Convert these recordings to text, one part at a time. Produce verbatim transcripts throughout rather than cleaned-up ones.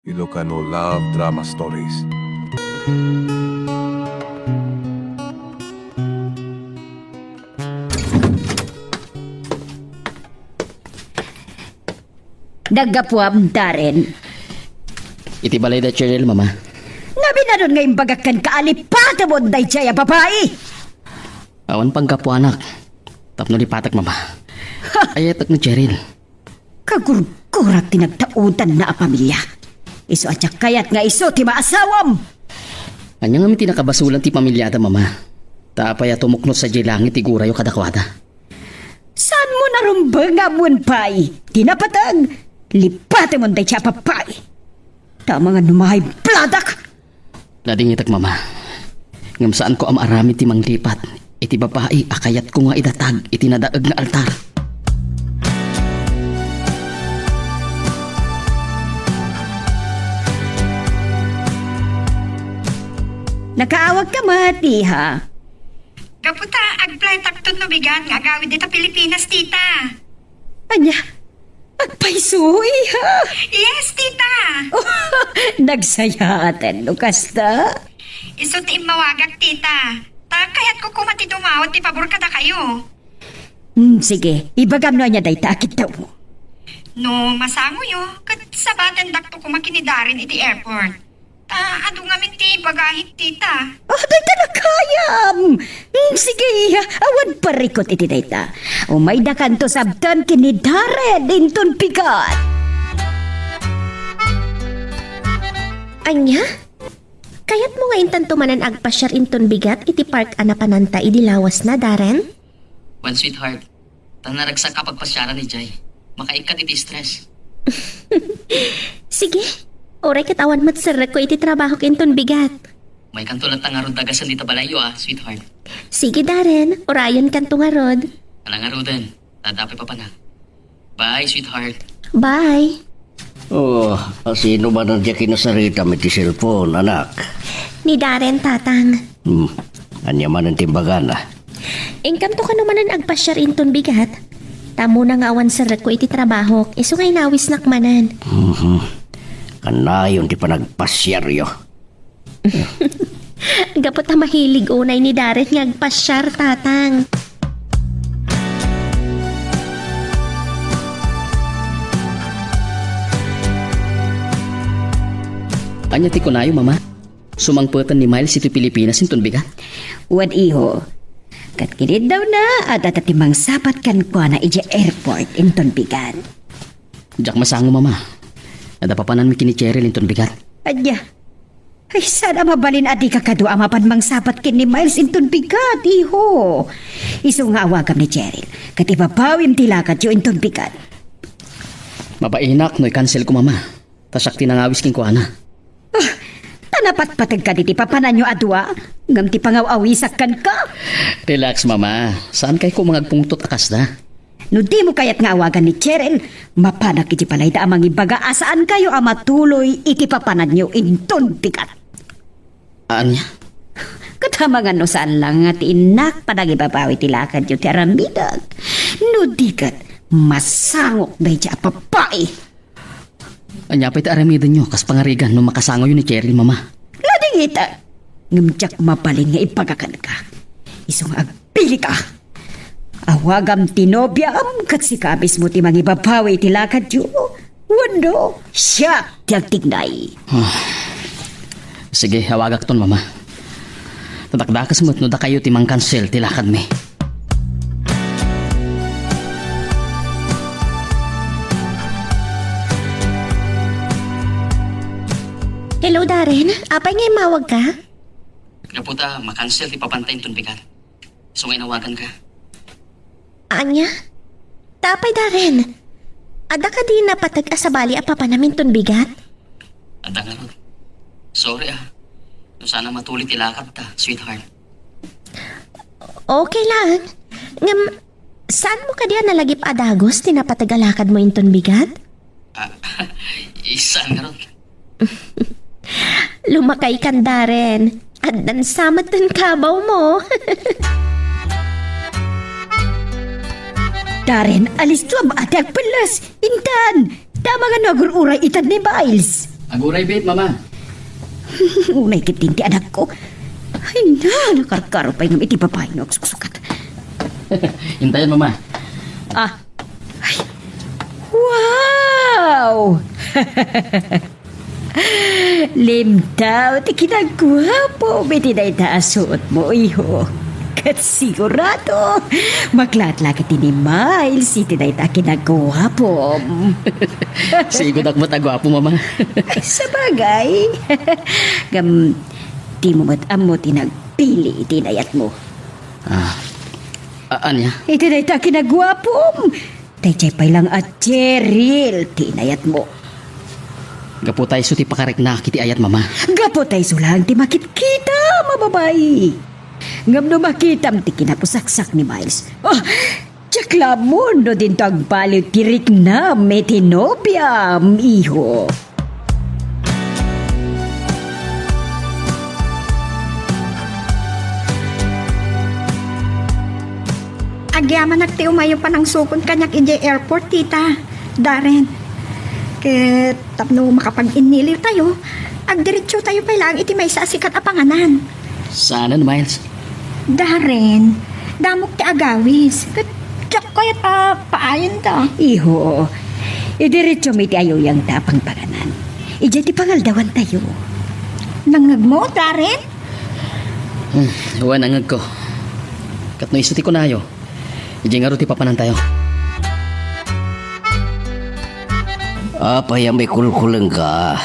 Ilocano Love Drama Stories. Naggapuam, Darren. Iti balay da Cheryl, Mama. Ngamin anon nga imbagak kenka a lipatemon daydiay a babai? Awan panggapuanak. Tapno lipatek, Mama. Ayatek ni Cheryl. Kagurgurak ti nagtaudanna a pamilya. Isu a diak kayat nga isu ti maasawam. Ania ngamin ti nakabasolan ti pamiliada, Mama? Ta apay a tumukno sadiay langit ti gurayo kadakuada? Saanmo narumbeng nga ammoen pay ti napateg? Lipatemon daydiay a babai. Ta amangan no mahaybladak. Nadingitek, Mama. Ngem saanko a maaramid ti manglipat iti babai a kayatko nga idatag iti nadaeg nga altar. Nakaawagka met, iha? Gapu ta agplaytakton no bigat nga agawid dita Pilipinas, tita. Ania? Agpayso, iha? Yes, tita. Nagsayaaten no kasta? Isu ti immawagak, tita. Ta kayatko koma ti dumawat ti pabor kadakayo. Hmm, sige, ibagam no ania dayta a kiddawmo. No masangoyo, ket sabatendakto koma ken ni Darren iti airport. Ta adu ngamin ti ibagahik, tita. Ah, dayta nakayam! Hmm, sige, iha, awan parikut iti dayta. Umaydakanto sabdem ken ni Darren inton bigat. Ania? Kayatmo nga intanto manen agpasiar inton bigat iti park a napananta idi lawasna, Darren? Wen, sweetheart, ta naragsak a pagpasiaran idiay. Makaikkat iti stress. Sige, uray ket awan met serrekko iti trabahok inton bigat. Maykanto latta ngarud dagasen dita balayyo, a, sweetheart. Sige, Darren, urayonkanto ngarud. Ala ngaruden, tadapay papanak. Bye, sweetheart. Bye. Oh, asino manen diay kinasaritam iti cellphone, anak? Ni Darren, tatang. Hmm, ania manen ti imbagana? Inkanto kano manen agpasiar inton bigat. Ta ammona nga awan serrekko iti trabahok, isu nga inawisnak manen. Mhm. Kanayon ti panagpasiaryo. Gapu ta mahilig unay ni Darren nga agpasiar, tatang. Ania ti kunayo, Mama? Sumangpeten ni Miles iti Pilipinas inton bigat? Wen, iho. Ket kiniddawna, adda ti mangsabat kenkuana idiay airport inton bigat. Diak masango, Mama. Adda papananmi ken ni Cheryl inton bigat. Ania? Ay, saan a mabalin a dika kadu a mapan mangsabat ken ni Miles inton bigat, iho. Isu nga awagam ni Cheryl, ket ibabawim ti lakadyo inton bigat. Mabainak no i-cancel ko, Mama. Ta siak ti nangawis kenkuana. Ah, ta napatpategka diti papananyo a dua, ngem ti pangaw-awisak kenka? Relax, Mama. Saankay koma nga agpungtot a kasda. No dimo kayat nga awagan ni Cheryl, mapanak iti balayda a mangibaga a saankayo a matuloy iti papananyo inton bigat. Ania? Ket amangan no saan lang nga ti innak panangibabawi ti lakadyo ti aramidek. No di ket, masangok daydiay a babai. Ania pay ti aramidenyo kas pangarigan no makasangoyo ni Cheryl, Mama? Ladingita! Ngem diak mabalin nga ibaga kenka. Isu nga agpili ka. Awagam ti nobiam ket sika mismo ti mangibabawi iti lakadyo. Wenno, siak ti agtignay. Sige, awagakton, Mama. Tadakdakes met no dakayo ti mangkansel ti lakadmi. Hello, Darren. Apay nga immawagka? Gapu ta makansel ti papanta inton bigat. Isu nga inawaganka. Ania? Ta apay, Darren? Adda kadi napateg a sabali a papanam inton bigat? Adda ngarud. Sorry, ah. No saan a matuloy ti lakadta, sweetheart. Okay lang. Ngem, saanmo kadi a nalagip a dagus ti napateg a lakadmo inton bigat? Ah, saan ngarud? Lumakaykan, Darren. Addan sa met ti kabawmo. Darren, alistuam a ti agpelles. Intan, ta amangan no agur-uray itan ni Miles. Aguray, bet, Mama. Unay ketdin ti anakko. Ay na, nakarkaro pay ngem iti babain no agsuksukat. Intayon, Mama. Ah. Ay. Wow! Limtaw ti kinaguapo iti dayta a suotmo, iho. Ket sigurado, maklaat la ket ni Miles iti dayta a kinaguapom. Sigodak met a guapo, Mama. Ay, sabagay. Ngem, dimo met ammo ti nagpili iti inayatmo. Ah, a-, ania? Iti dayta a kinaguapom. Daydiay pay lang a Cheryl ti inayatmo. Gapu ta isu ti pakariknak iti ayat, Mama. Gapu ta isu lang ti makitkita a mababai. Ngem no makitam ti kinapusaksak ni Miles, ah, diak la ammo no dinto agbaliw ti riknam iti nobiam, iho. Agyamanak ti umayyo panangsukon kaniak idiay airport, tita. Darren. Ket tapno makapag-inniliwtayo, agdiretsotayo pay laeng iti maysa a sikat a panganan. Saanen, Miles? Darren, damok ti agawis. Ket diak kayat a paayenta. Iho, idiretsom iti ayuyangta a pangpanganan. Idiay ti pangaldawantayo. Nangngegmo, Darren? Hmm, wen, nangngegko. Ket no isu ti kunayo, idiay ngarud ti papanantayo. Apay a mikulkulengka?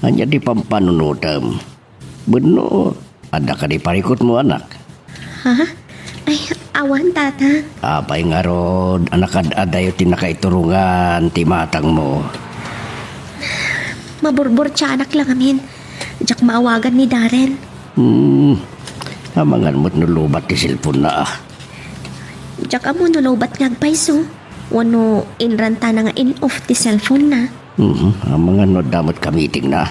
Ania ti pampanunotem? Wenno, adda kadi parikutmo, anak? Ha? Ay, awan, Tatang. Apay ngarud a nakad-adayo ti nakaiturongan ti imatangmo? Maburburtianak la ngamin. Diak maawagan ni Darren. Hmm. Amangan met no lowbat ti cellphone-na, ah. Diak ammo no lowbat nga agpayso. Wenno inrantana nga in-off ti cellphone-na. Mhm. Amangan no adda met ka-meeting-na.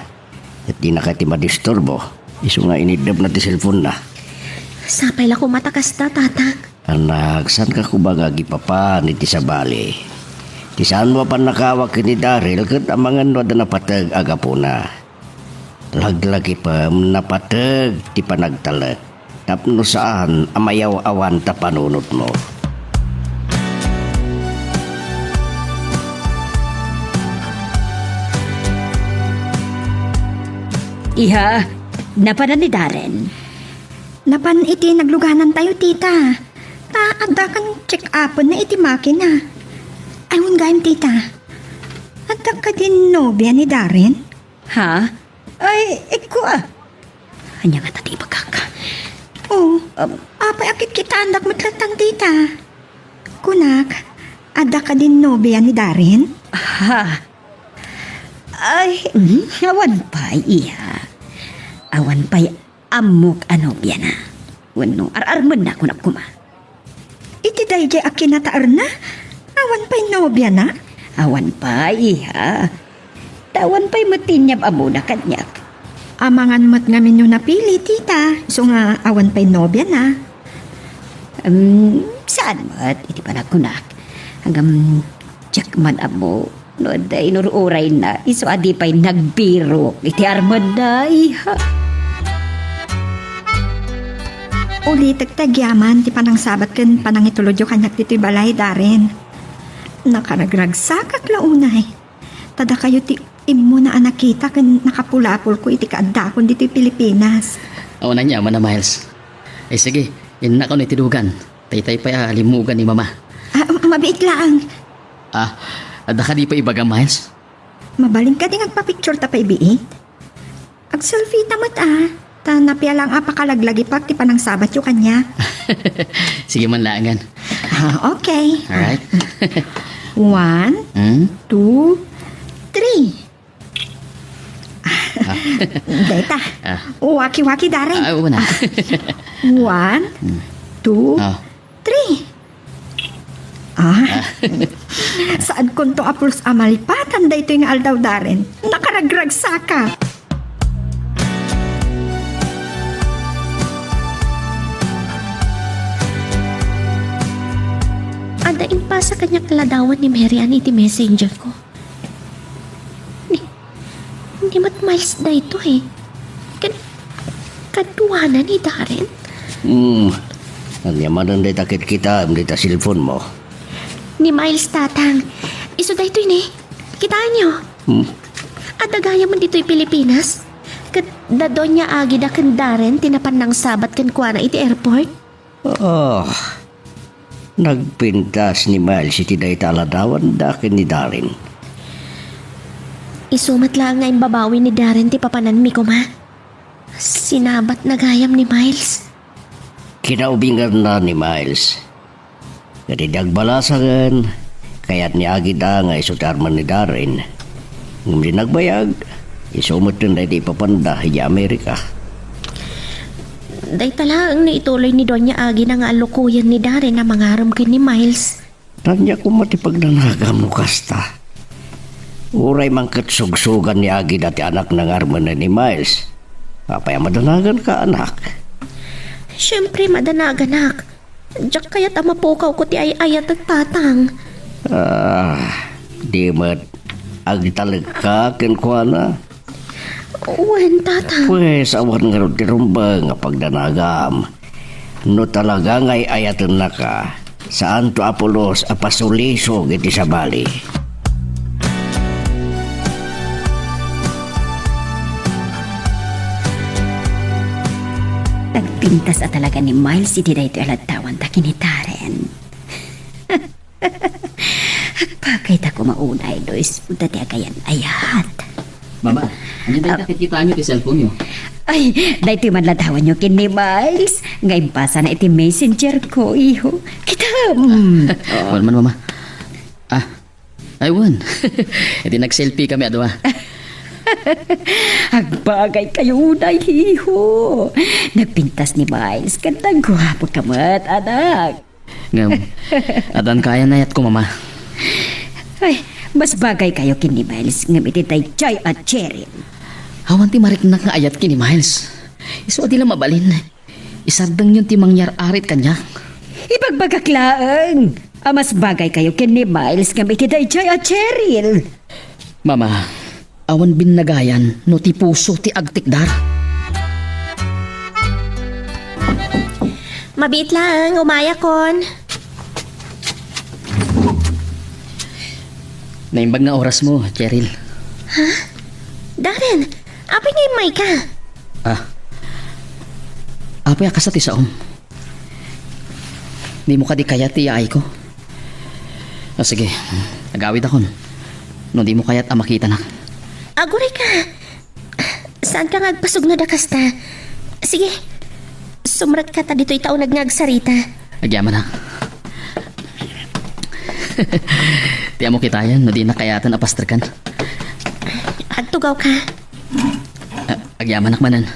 Ket dinaka ti madisturbo. Isu nga iniddepna ti cellphone-na. Sapay la koma ta kasta, Tatang. Anak, saanka koma nga agipapan iti sabali? Ti saanmo a pannakaawak ken ni Daryl ket amangan no adda napateg a gapuna. Laglagipem, napateg ti panagtalek tapno saan a mayaw-awan ta panunotmo. Iha, napanan ni Darren? Napan iti nagluganantayo, tita. Ta adda ken check-upenna iti makina. Ay, wen gayam, tita. Adda kadin nobia ni Darren? Ha? Ay, ikko a. Ania ngata ti ibagak? Oh, um, apay a kitkitaandak met latta, tita? Kunak, adda kadin nobia ni Darren? Ha? Ay, mm, awan pay, iha. Awan pay ammok a nobiana. Wenno, ar-armenna, kunak koma. Iti daydiay a kinataerna, awan pay nobiana? Awan pay, iha. Ta awan pay met ti inyam-ammona kaniak. Amangan met ngamin no napili, tita, isu nga awan pay nobiana. Em, saan met iti panagkunak. Ngem, diak man ammo no adda inur-urayna, isu a di pay nagbirok iti armenna, iha. Ulitek ti agyaman ti panangsabat ken panangitulodyo kaniak ditoy balay, Darren. Nakaragragsakak la unay. Ta dakayo ti immuna a nakita ken nakapulapolko iti kaaddakon ditoy Pilipinas. Awan aniaman a, Miles. Ay, sige, innakon iti dugan. Taytay pay a limmugan ni Mama. Ah, mabiit laeng. Ah, adda kadi pay ibagam, Miles? Mabalin kadi nga agpa-picture ta pay biit? Agselfie ta met, ah. Ta napia laeng a pakalaglagipak ti panangsabatyo kaniak. Sige man laengen. Ah, okay. Alright. One, Hmm? two, three. Ah. Dayta. Ah. Waki-waki, Darren. Ah, una. One, Hmm. two, Ah. three. Ah. Ah. Saankonto a pulos a malipatan daytoy nga aldaw, Darren. Nakaragragsaka. Adda impasa kaniak ladawan ni Mary Ann iti messenger ko. Ni, Ni met Miles daytoy. Kan-, kaduana ni Darren? Hmm. Ania manen dayta kitkitaem dita cellphone mo? Ni Miles, Tatang. Isu daytoy ni. Kitaenyo? Hmm. Adda gayam ditoy Pilipinas. Ket da Doña Agida ken Darren ti napan nangsabat kenkuana iti airport. Ah, nagpintas ni Miles iti dayta a ladawanda ken ni Darren. Isu met laeng nga imbabawi ni Darren ti papananmi koma. Sinabatna gayam ni Miles. Kinaubinganna ni Miles. Ket idi agbalasangen, kayat ni Agida nga isu ti armen ni Darren. Ngem di nagbayag, isu metten daydi ipapanda idiay Amerika. Dayta laeng no ituloy ni Doña Agida nga allukoyen ni Darren a mangarem ken ni Miles. Ania koma ti pagdanagam no kasta? Uray man ket sugsugan ni Agida ti anakna nga armen ni Miles. Apay a madanaganka, anak? Siempre, madanaganak. Diak kayat a mapukawko ti ay-ayatek, Tatang. Ah, di met agtalekka kenkuana? Wen, Tatang. Pues, awan ngarud ti rumbeng a pagdanagam. No talaga nga ay-ayatennaka, saanto a pulos a pasulisog iti sabali. Nagpintas a talaga ni Miles iti daytoy a ladawanda ken ni Darren. Agbagayda koma unay no isu ti agayan-ayat. Mama, ania dayta Ah. kitkitaenyo ti cellphone-yo? Ay, daytoy man ladawanyo ken ni Miles nga imbasana iti messenger ko, iho. Kitam! Wen man, Mama. Ah, ay, wen. Iti nag-selfie kami a dua. Agbagaykayo unay, iho. Nagpintas ni Miles ket nagguapoka met, anak. Ngem, addan kaayan-ayatko, Mama. Ay, mas bagaykayo ken ni Miles ngem iti daydiay a Cheryl. Awan ti mariknak nga ayat ken ni Miles. Isu a di la mabalin. Isardengyon ti mangyar-arit kaniak. Ibagbagak laeng a mas bagaykayo ken ni Miles ngem iti daydiay a Cheryl. Mama, awan binnagayan no ti puso ti agtikdar. Mabiit laeng, umayakon. Naimbag nga orasmo, Cheryl. Ha? Darren, apay nga immayka? Ah. Apay a kasta ti saom? Dimo kadi kayat ti iyaayko? Ah, sige. Agawidakon. No dimo kayat a makitanak. Agurayka. Saanka nga agpasugno da kasta? Sige. Sumrekka ta ditoy ta uneg nga agsarita. Agyamanak. Ti ammo kitaen no dinak kayaten a pastrekan. Agtugawka. Ah, agyamanak manen.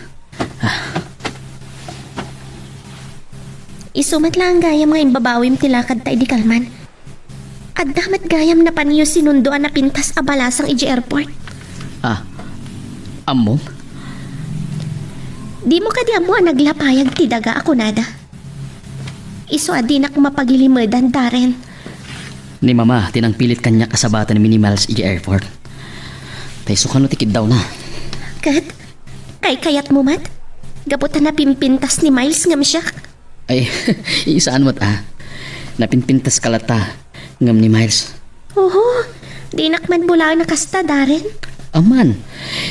Ah. Isu met laeng gayam nga imbabawim ti lakadta idi kalman. Adda met gayam napanyo sinundo a napintas a balasang idiay airport. Ah, ammom? Dimo kadi ammo a naglapayag ti daga a kunada? Isu a dinak mapagilimedan, Darren. Ni Mama ti nangpilit kaniak a sabatenmi ni Miles idiay airport. Ta isu kano ti kiddawna. Ket, kaykayatmo met? Gapu ta napimpintas ni Miles ngem siak. Ay, saan met a. Napimpintaska latta ngem ni Miles. Oho, dinak man bulaen a kasta, Darren. Aman,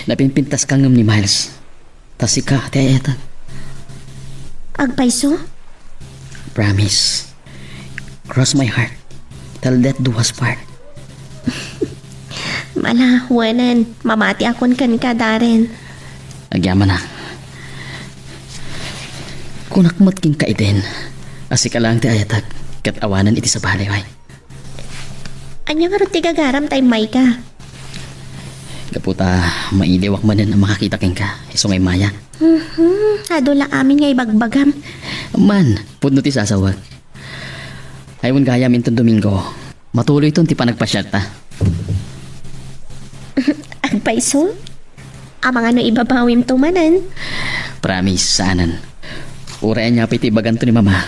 napimpintaska ngem ni Miles. Ta sika ti ay-ayaten. Agpayso? Promise. Cross my heart till death do us part. Mala, wenen, mamatiakon kenka, Darren. Agyamanak. Kunak met kenka, Eden, a sika laeng ti ayatek ket awanen iti sabali, ay. Ania ngarud ti gagaram ta immayka? Gapu ta mailiwak manen a makakita kenka, isu nga immayak. Mhm, adu la amin nga ibagbagam. Man, pudno ti sasawek. Ay, wen gayam inton Domingo, matuloyton ti panagpasiarta. Agpayso? Amangan no ibabawimto manen? Promise, saanen. Uray ania pay ti ibaganto ni Mama,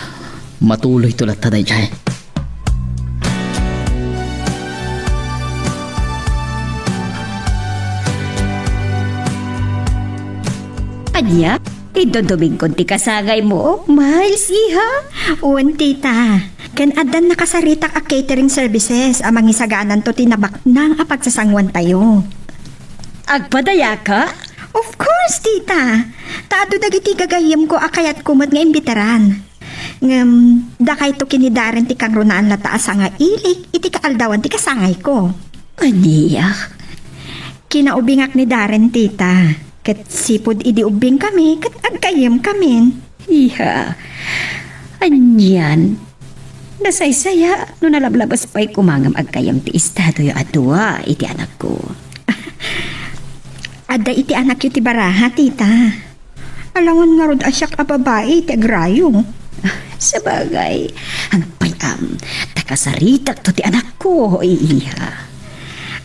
matuloyto latta daydiay. Ania? Inton Domingon ti kasangaymo, Miles, iha? Wen, tita. Ken addan nakasaritak a catering services a mangisagananto ti nabaknang a pagsasanguantayo. Agpadayaka? Of course, tita. Ta adu dagiti gagayyemko a kayatko met nga imbitaran. Ngem, dakayto ken ni Darren ti kangrunaan latta a sangailik iti kaaldawan ti kasangayko. Ania? Kinaubingak ni Darren, tita. Ket sipud idi ubbingkami, ket aggayyemkamin. Iha, anian? Nasaysaya no nalablabas pay koma ngem aggayyem ti estadoyo a dua iti anakko. Adda iti anakyo ti baraha, tita. Alangan ngarud a siak a babai ti agrayo. Sabagay, agpayam, ta kasaritakto ti anakko, iha.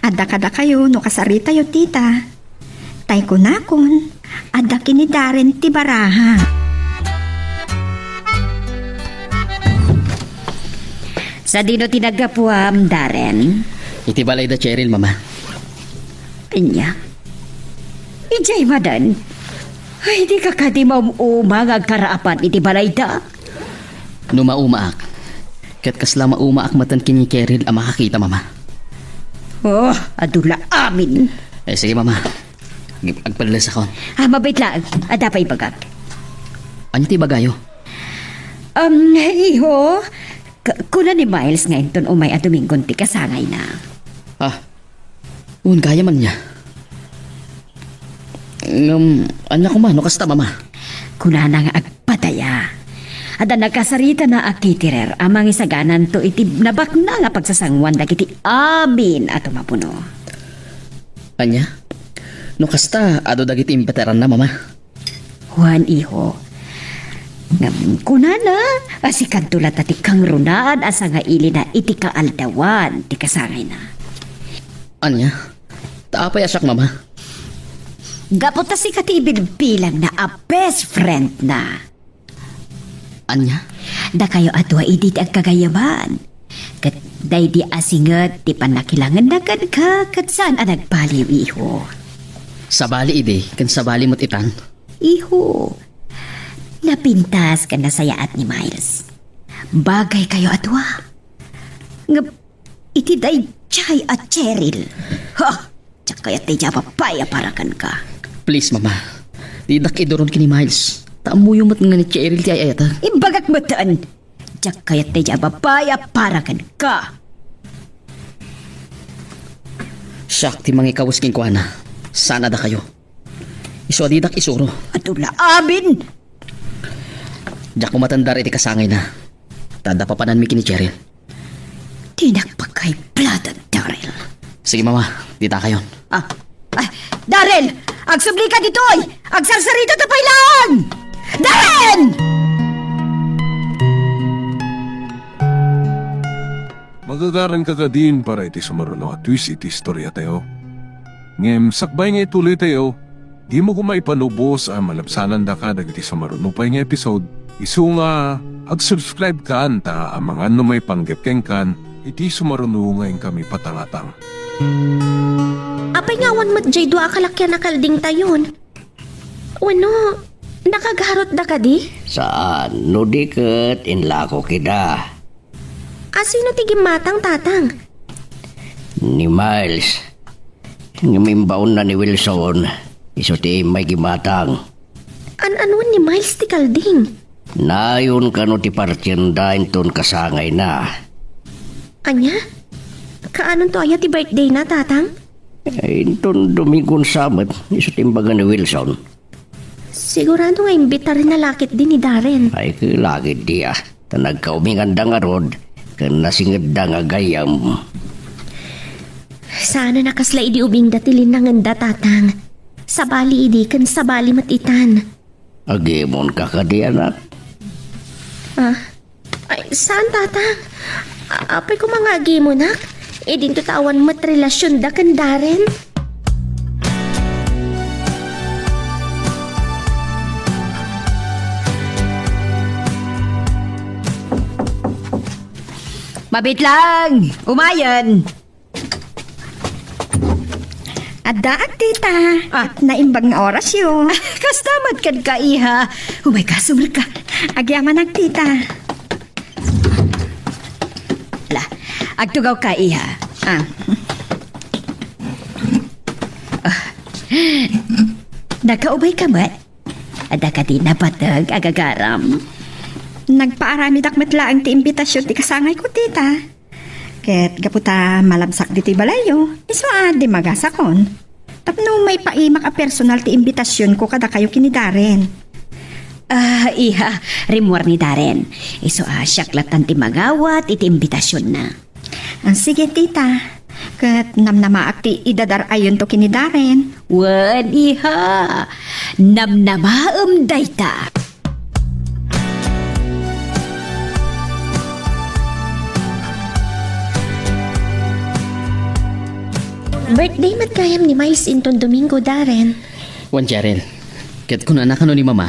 Adda kadakayo no kasaritayo, tita. Tay kunakon, adda ken ni Darren ti baraha. Sadino ti naggapuam, Darren? Iti balay da Cheryl, Mama. Ania? Idiay manen? Ay, dika kadi maum-uma nga agkaraapan iti balayda? No maumaak, ket kasla maumaak metten ken ni Cheryl a makakita, Mama. Oh, adu la amin. Eh, sige, Mama. Ag-, agpadalesakon. Ah, mabait laeng. Adda pay ibagak. Ania ti ibagayo? Um, iho, k-, kuna ni Miles nga inton umay a Domingon ti kasangayna. Ah, wen, gayam ania. Ngem, ania koma no kasta, Mama? Kunana nga agpadaya. Adda nakasaritana a caterer a mangisagananto iti nabaknang a pagsasanguan dagiti amin a tumapuno. Ania? No kasta, adu dagiti imbitaranna, Mama? Wen, iho. Ngem kunana a sikanto latta ti kangrunaan a sangailina iti kaaldawan ti kasangayna. Ania? Ta apay a siak, Mama? Gapu ta sika ti ibilbilangna a best friend na. Ania? Dakayo a dua idi ti agkagayyaman. Ket daydi a singet ti pannakilangenna kenka ket saan a nagbaliw, iho. Sabali idi, ken sabali met itan. Iho, napintas ken nasayaat ni Miles. Bagaykayo a dua. Ngem iti daydiay a Cheryl. Ha! Diak kayat daydiay a babai a para kenka. Please, Mama. Didak iduron ken ni Miles. Ta ammoyo met nga ni Cheryl ti ay-ayatek. Imbagak metten. Diak kayat daydiay a babai a para kenka. Siak ti mangikawes kenkuana. Saan a dakayo. Isu a didak isuro. Adu la amin! Diak umatendar iti kasangayna. Ta adda papananmi ken ni Cheryl. Dinak pagkaibladan, Daryl. Sige, Mama. Ditakayon. Ah, ah, Daryl! Agsublika ditoy! Agsarsarita ta pay laeng! Daryl! Magagaranka kadin para iti sumaruno a twist iti istoriatayo. Ngem sakbay nga ituloytayo, dimo koma ipalubos a malabsanandaka dagiti sumaruno pay nga episode, isu nga ag-subscribe kan ta amangan no maipanggep kenkan iti sumaruno nga inkami patangatang. Apay nga awan met jay dua a kalakian a kaldingtayon? Wenno, nakagarotda kadi? Saan, no di ket inlako kida. A, sino ti gimmatang, Tatang? Ni Miles. Ngem imbaonna ni Wilson, isu ti immay gimmatang. An-anuan ni Miles ti kalding? Nayon kano ti partienda inton kasangayna. Ania? Kaanonto aya ti birthdayna, Tatang? Eh, inton Domingon sa met, isu ti imbaga ni Wilson. Sigurado nga imbitarna la ketdi ni Darren. Ay, ket la ketdi, ah. Ta nagkauminganda ngarud, ken nasingedda nga gayyem. Saan a kasla idi ubingda ti linnangenda, Tatang. Sabali idi, ken sabali met itan. Agimonka kadi, anak? Ah, Ay, saan, Tatang? A-, apay koma nga agimonak? Idinto ta awan met relasionda ken Darren. Mabit lang! Umayen! Addaak, tita. Ah. Naimbag nga orasyo. Kasta met kenka, iha. Umayka, sumrekka. Agyamanak, tita. La, agtugawka, iha. Ah. Ah. Nakaubayka met? Adda kadi napateg a gagaram? Nagpaaramidak met laeng ti imbitasion ti kasangayko, tita. Ket gapu ta malabsak ditoy balayyo, isu a dimmagasakon. Tapno maipaimak a personal ti imbitasionko kadakayo ken ni Darren. Ah, iha, rimmuar ni Darren. Isu a siak lattan ti mangawat iti imbitasionna. Ah, sige, tita. Ket namnamaak ti idadar-ayonto ken ni Darren. Wen, iha. Namnamaem dayta. Birthday met gayam ni Miles inton Domingo, Darren. Wen, Cheryl. Ket kunana kano ni Mama,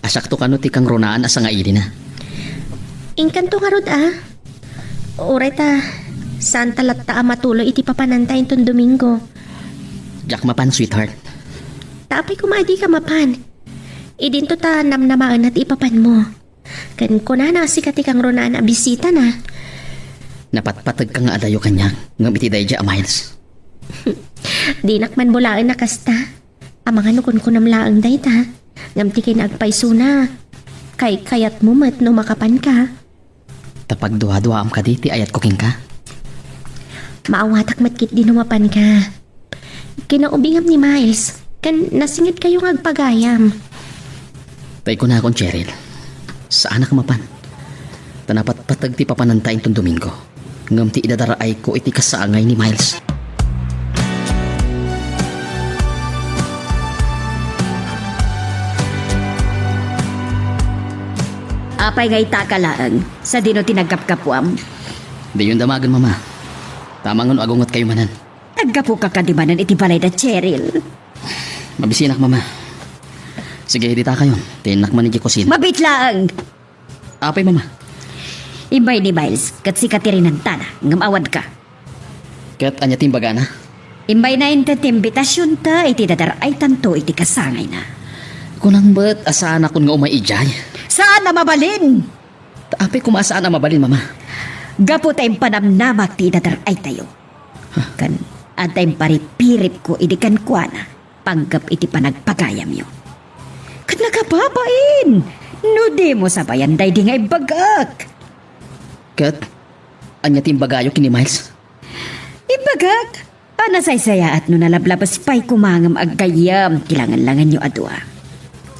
a siakto kano ti kangrunaan a sangailina. Inkanto ngarud, a? Uray ta, saanta latta a matuloy iti papananta inton Domingo. Diak mapan, sweetheart. Ta apay koma a dika mapan? Idinto ta namnamaenna ti ipapanmo. Ken kunana a sika ti kangrunaan a bisitana. Napatpategka nga adayo kaniak, ngem iti daydiay a Miles. Dinak man bulaen a kasta. Amangan no kunkunam laeng dayta, ngem ti kinaagpaysona, kaykayatmo met no makapanka. Ta pagduaduaam kadi ti ayatko kenka? Maawatak met ketdi no mapanka. Kinaubingam ni Miles, ken nasingedkayo nga agpagayam. Tay kunakon, Cheryl, saanak a mapan. Ta napatpateg ti papananta inton Domingo, ngem ti idadaraayko iti kasangay ni Miles. Apay nga itaka laeng, sadino ti naggapgapuam? Diyon damagen, Mama. Ta amangan no agungetkayo manen. Naggapuka kadi manen iti balay da Cheryl? Mabisinak, Mama. Sige, dita kayo. Tinak man iti kusina. Mabit laeng! Apay, Mama? Imbay ni Miles, ket sika ti rinantana, ngem awan ka. Ket ania ti imbagana? Imbayna inted ti imbitasionta iti dadar-aytanto iti kasangayna. Kunam met a saanakon nga umay idiay. Saan a mabalin! Ta apay koma a saan a mabalin, Mama? Gapu ta impanamnamak ti idadar-aytayo. Ken adda imparipiripko idi kenkuana, panggep iti panagpagayamyo. Ket nakababain no dimo sabayan daydi nga imbagak. Ket ania ti imbagayo ken ni Miles? Imbagak a nasaysayaat no nalablabes pay koma ngem aggayyem ti langenlangenyo a dua.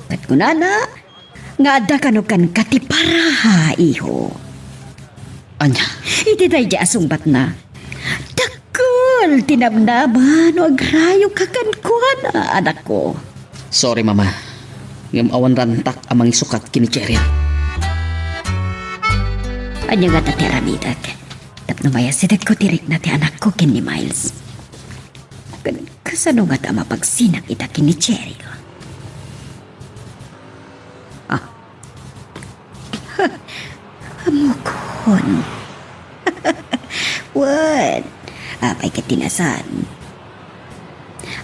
Ket kunana, nga adda kano kenka ti paraha, iho. Ania? Iti daydi a sungbatna, dakkel ti namnama no agrayoka kenkuana, anakko. Sorry, Mama. Ngem awan rantak a mangisukat ken ni Cheryl. Ania ngata ti aramidek tapno mayasidegko ti rikna ti anakko ken ni Miles? Ken kasano ngata a mapagsinak ita ken ni Cheryl? Ah. Ammokon. Wen, apay ket ti nasaan?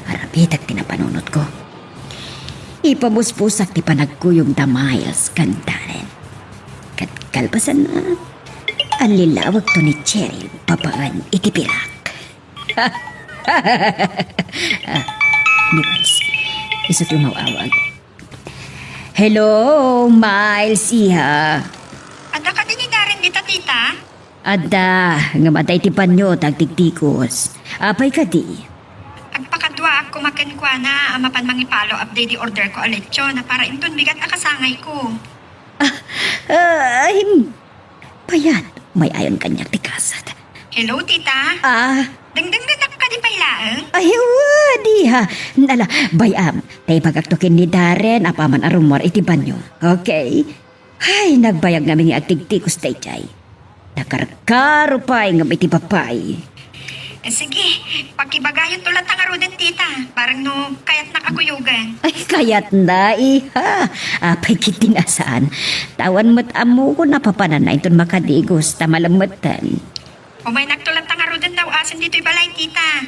Aramidek ti napanunotko. Ipamuspusak ti panagkuyogda Miles ken Darren. Ket kalpasanna, allilawagto ni Cheryl babaen iti pirak. Ah, ni Miles. Isu ti umaw-awag. Hello, Miles, iha. Adda kadi ni Darren dita, tita? Adda, ngem adda iti banio ta agtigtikos. Apay kadi? Agpakaduaak koma kenkuana a mapan mangi-follow up daydi order ko a lechon a para inton bigat a kasangayko. Ah, ah, him-, Payat, may-ayon kaniak ti kasat. Hello, tita. Ah. Dengdenggenak kadi pay laeng? Ay, wen, iha. Nala, bay-am, ta ibagakto ken ni Darren apaman a rummuar iti banio. Okay? Ay, nagbayag ngamin nga agtigtikos daydiay. Nakarkaro pay ngem iti babai. Eh, sige, pakibagayonto latta ngaruden, tita. Bareng no kayatnak a kuyogan. Ay, kayatna, iha. Apay ket ti nasaan. Ta awan met ammokon a papananna inton makadigos ta malemmetten. Umaynakto latta ngaruden daw-asen ditoy balay, tita.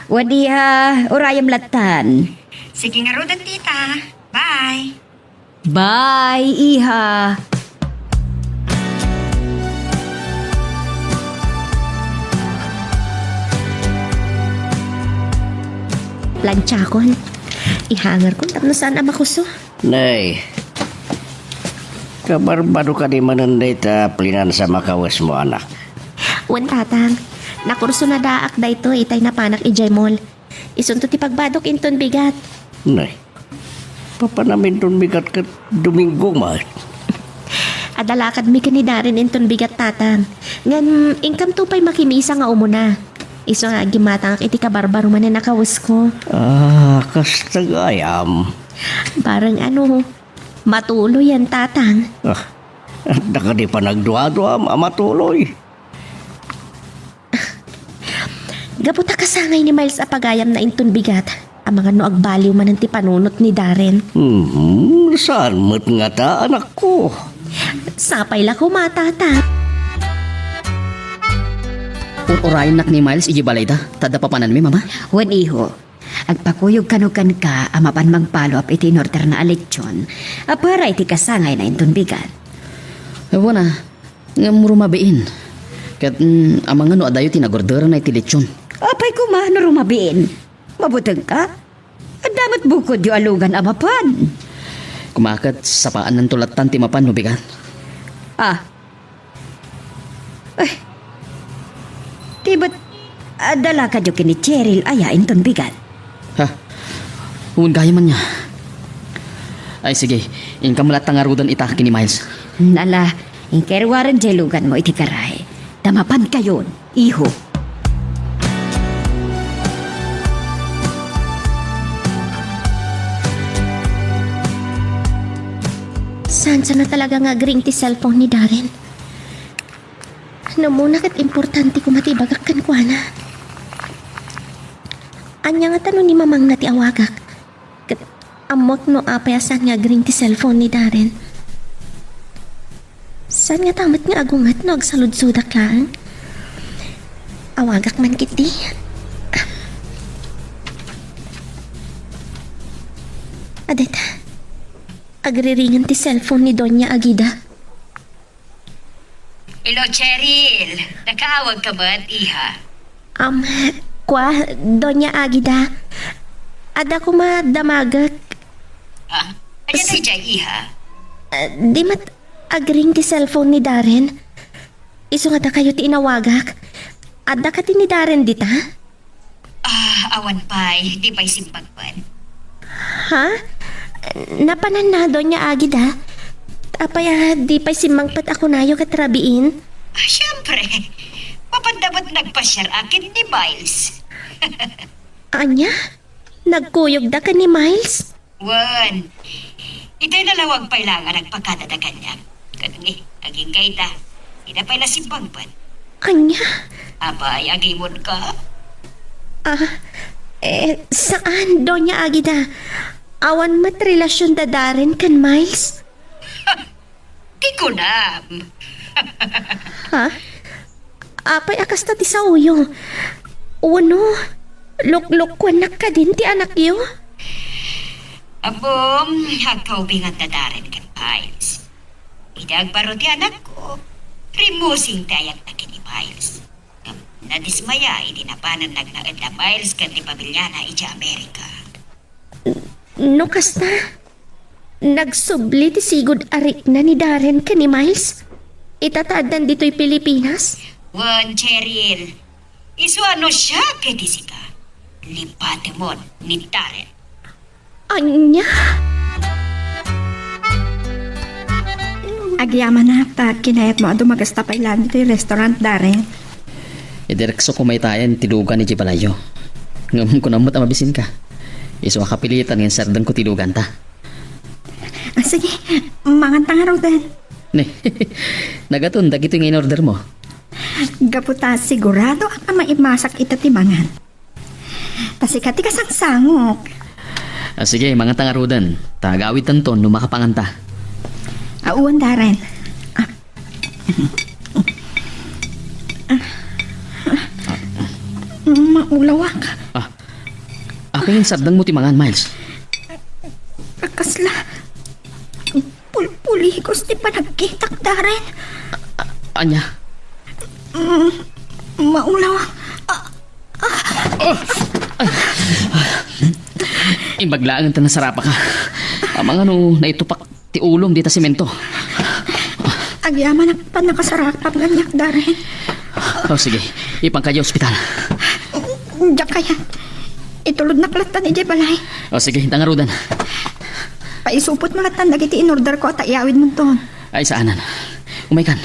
Wen, iha, urayem lattan. Sige ngaruden, tita. Bye. Bye, iha. Plantiakon. Ihangerkon tapno saan a makuso. Nay, kabarbado kadi manen dayta plinansa makawesmo, anak? Wen, tatang. Nakursunadaak daytoy itay napanak idiay mall. Isunto ti pagbadok inton bigat. Nay, papanam inton bigat ket Domingo man. Adda lakadmi ken ni Darren inton bigat, tatang. Ngem, inkamto pay makimisa nga umuna. Isu nga agimmatangak iti kabarbaro manen a kawesko. Ah, kasta gayam. Bareng ano, matuloyen, tatang. Ah, adda kadi panagduaduam a matuloy? Gapu ta kasangay ni Miles a pagayamna inton bigat, amangan no agbaliw manen ti panunot ni Darren. Hmm, saan met ngata, anakko? Sapay la koma, tatang. Ur-urayennak ni Miles idiay balayda, ta adda papananmi, Mama. Wen, iho. Agpakuyog kano kenka a mapan mangpalo-up iti inorderna a lechon a para iti kasangayna inton bigat. Wen a, ngem rumabiin. Ket, mm, amangan no adayo ti nagorderna iti lechon. Apay koma no rumabiin? Mabutengka? Adda met bukodyo a lugan a mapan. Koma ket sapaannanto lattan ti mapan no bigat. Ah, Ay. Ti met, adda lakadyo ken ni Cheryl aya inton bigat? Ha? Wen gayam ania. Ay, sige. Inkam latta ngaruden ita ken ni Miles. Nala, inkay ruaren diay luganmo iti garahe. Ta mapankayon, iho. Saan sana talaga nga agring ti cellphone ni Darren? No umuna ket importante koma ti ibagak kenkuana. Ania ngata no ni mamangna ti awagak? Ket ammok no apay a saan nga agring ti cellphone ni Darren. Saan ngata met nga agunget no agsaludsodak laeng? Awagak man ketdi. Adda ta. Agriringen ti cellphone ni Doña Agida. Hello, Cheryl. Nakaawagka met, iha? Um, kua, Doña Agida. Adda koma damagek. Ah, ania daydiay, iha? Ah, di met agring ti cellphone ni Darren. Isu nga dakayo ti inawagak. Adda kadi ni Darren dita? Ah, awan pay, di pay simmangpet. Ha? Napananna, Doña Agida? Apay a di pay simmangpet a kunayo ket rabiin? Ah, siempre. Mapanda met nagpasiar a ken ni Miles. Ania? Nagkuyogda ken ni Miles? Wen, itay nalawag pay laeng a nagpakadada kaniak. Ket ngi, agingga ita, dina pay la simmangpet. Ania? Apay, agimon ka? Ah, eh, saan, Doña Agida? Awan met relasion da Darren ken Miles? Ti kunam. Ha? Apay a kasta ti saoyo? Wenno, luklukuennak kadin ti anakyo? Ammom, agkaubingan da Darren ken Miles. Idi agbaro ti anakko, rimmusing ti ayatna ken ni Miles. Ngem nadismaya idi napanan nagnaed da Miles ken ti pamilyana idiay Amerika. No kasta, nagsubli ti sigud a rikna ni Darren ken ni Miles ita ta addan ditoy Pilipinas? Wen, Cheryl, isu a no siak iti sika, lipatemon ni Darren. Ania? Agyamanak ta kinayatmo a dumagasta pay laeng ditoy restaurant, Darren. Idirekso ko maytayen ti lugan idiay balayyo. Ngem kunam met a mabisinka. Isu a kapilitan nga insardengko ti luganta. Ah, sige, manganta ngaruden. Ne, nagaton dagitoy nga in-ordermo. Gapu ta siguradoak a maimasak ita ti mangan. Ta sika ti kasangsangok. Ah, sige, manganta ngaruden. Ta agawidtanton no makapanganta. Ah, wen, Darren. Ah. Ah. Maulawak. Ah, Ania nga insardengmo ti mangan, Miles? Kasla pulpuligos ti panagkitak, Darren. Ania? Mm, maulaw. Ah, ah. Imbag laeng ta nasarapaka. Amangan no naitupak ti ulom dita semento. Agyamanak pannakasarapap nga aniak, Darren. O, sige. Ipanka idiay ospital. Diak kayat. Itulodnak latta idiay balay. O, sige. Inta ngaruden. Paisupotmo latta dagiti inorderko a ta iyawidmonton. Ay, saanen. Umaykan.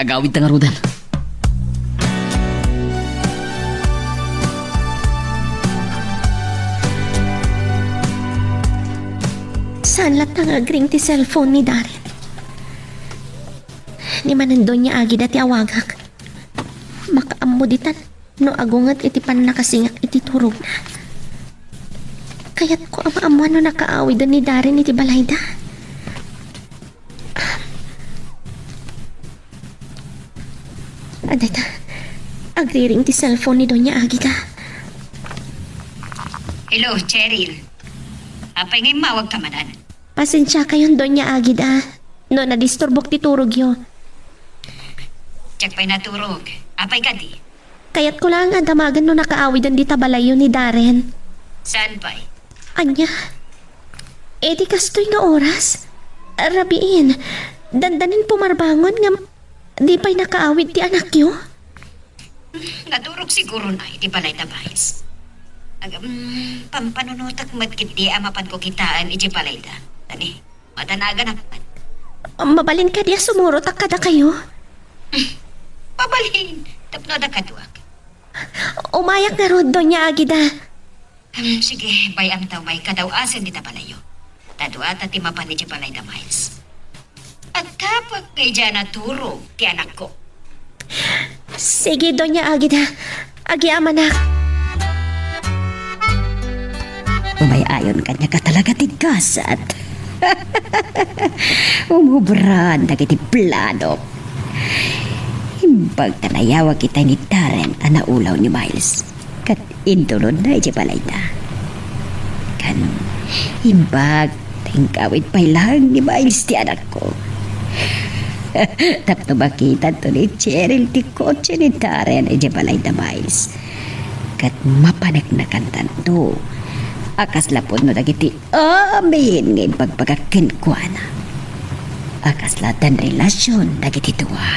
Agawidta ngaruden. Saan latta nga agring ti cellphone ni Darren? Ni manen Doña Agida ti awagak. Makaammo ditan no agunget iti pannakasingak iti turogna. Kayatko a maammuan no nakaawiden ni Darren iti balayda. Adda, agriring ti cellphone ni Doña Agida. Hello, Cheryl. Apay nga immawagka manen? Pasensiakayon, Doña Agida, no nadisturbok ti turogyo. Diak pay naturog. Apay kadi? Kayatko laeng a damagen no nakaawiden dita balayyo ni Darren. Saan pay? Ania? Iti kastoy nga oras? Rabiin, dandanin pumarbangon ngem di pay nakaawid ti anakyo? Naturog sigurona iti balayda, Miles. Ag-, mm, pampanunotek met ketdi a mapanko kitaen idiay balayda. Tani, madanagan met. Mabalin kadi a sumurotak kadakayo? Mabalin, tapno adda kaduak. Umayak ngarud, Doña Agida. Hmm, sige, bay-amta umay kadaw-asen dita balayyo. Ta dua ta ti mapan idiay balayda, Miles. Agtapek nga idiay naturog ti anakko. Sige, Doña Agida. Agyamanak. Umay-ayon kaniak a talaga ti gasat. Umubra dagiti planok. Imbag ta nayawag itay ni Darren a naulaw ni Miles. Ket intulodna idiay balayda. Ken imbag ta ingawid pay laeng ni Miles ti anakko. Tapno makitanto ni Cheryl ti kotse ni Darren idiay balayda, Miles. Ket mapaneknekantanto a kasla pudno dagiti amin nga imbagbaga kenkuana. A kasla addan relasion dagiti dua.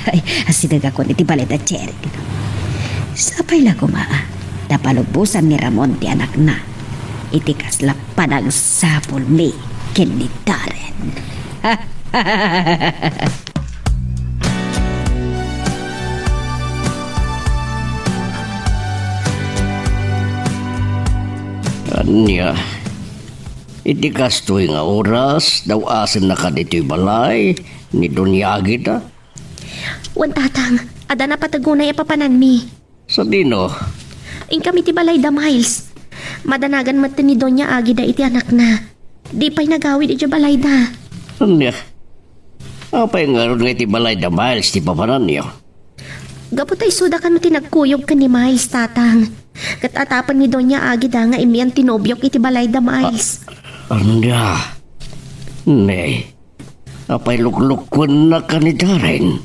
Ay, asidegakon iti balayda, Cheryl. Sapay la koma ta palubosan ni Ramon ti anakna iti kasla panagsapulmi ken ni Darren. Ania? Iti kastoy nga oras, daw-asenna kaditoy balay ni Doña Agida? Wen, Tatang, adda napateg unay a papananmi. Sadino? Inkami ti balayda, Miles. Madanagan met ni Doña Agida iti anakna. Di pay nagawid idiay balayda. Ania? Apay ngarud nga iti balayda, Miles, ti papananyo? Gapu ta isuda kano ti nagkuyog ken ni Miles, Tatang. Ket atapen ni Doña Agida nga immian ti nobiok iti balayda, Miles. Ania? Ne, apay luklukkuennak ken ni Darren?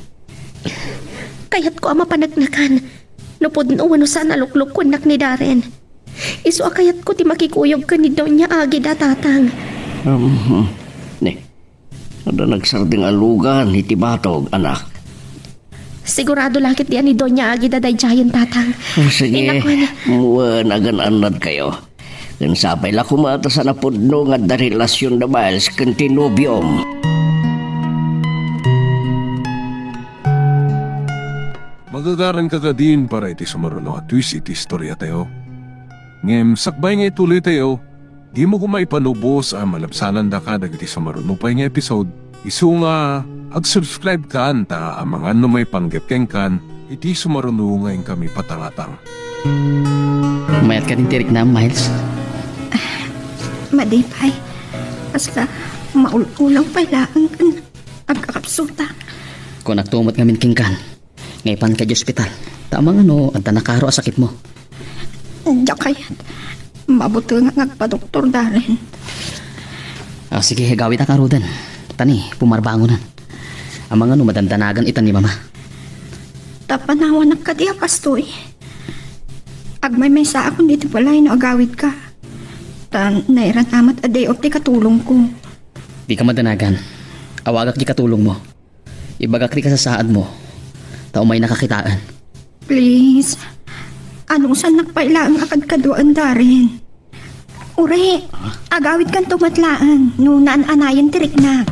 Kayatko a mapaneknekan no pudno wenno saan a luklukkuennak ni Darren. Isu a kayatko ti makikuyog ken ni Doña Agida, Tatang. Um, ne, adda nagsardeng a lugan iti batog, anak. Sigurado la ketdi a ni Doña Agida daydiayen, Tatang. O, sige. Inakuan. Wen, agan-annadkayo. Ken sapay la koma ta saan a pudno nga adda relasion da Miles ken ti nobiom. Magagaranka kadin para iti sumaruno a twist iti istoriatayo. Ngem sakbay nga ituloytayo, dimo koma ipanubos a malabsanandaka dagiti sumaruno pay nga episode, isu nga ag-subscribe kan ta amangan no maipanggep kenkan iti sumaruno nga inkami patangatang. Mayat kadin ti riknam, Miles? Madi pay. Kasla maul-ulaw pay laeng ken agkakapsuta. Kunak met ngamin kenkan nga ipanka idiay ospital. Ta amangan no adda nakaro a sakitmo? Diak kayat. Mabutengak nga agpadoktor, Darren. Ah, sige, agawidka ngaruden. Tani, pumarbangonan. Amangan no madandanagan itan ni Mama. Ta panawanak kadi a kastoy. Agmaymaysaakon iti balay no agawidka. Ta nairana met a day off ti katulongko. Dika madanagan. Awagak ti katulongmo. Ibagak ti kasasaadmo. Ta umaynaka kitaen. Please. Anusannak pay laeng a kadkaduaen, Darren. Uri, agawidkanto met laeng no naan-anayen ti riknak.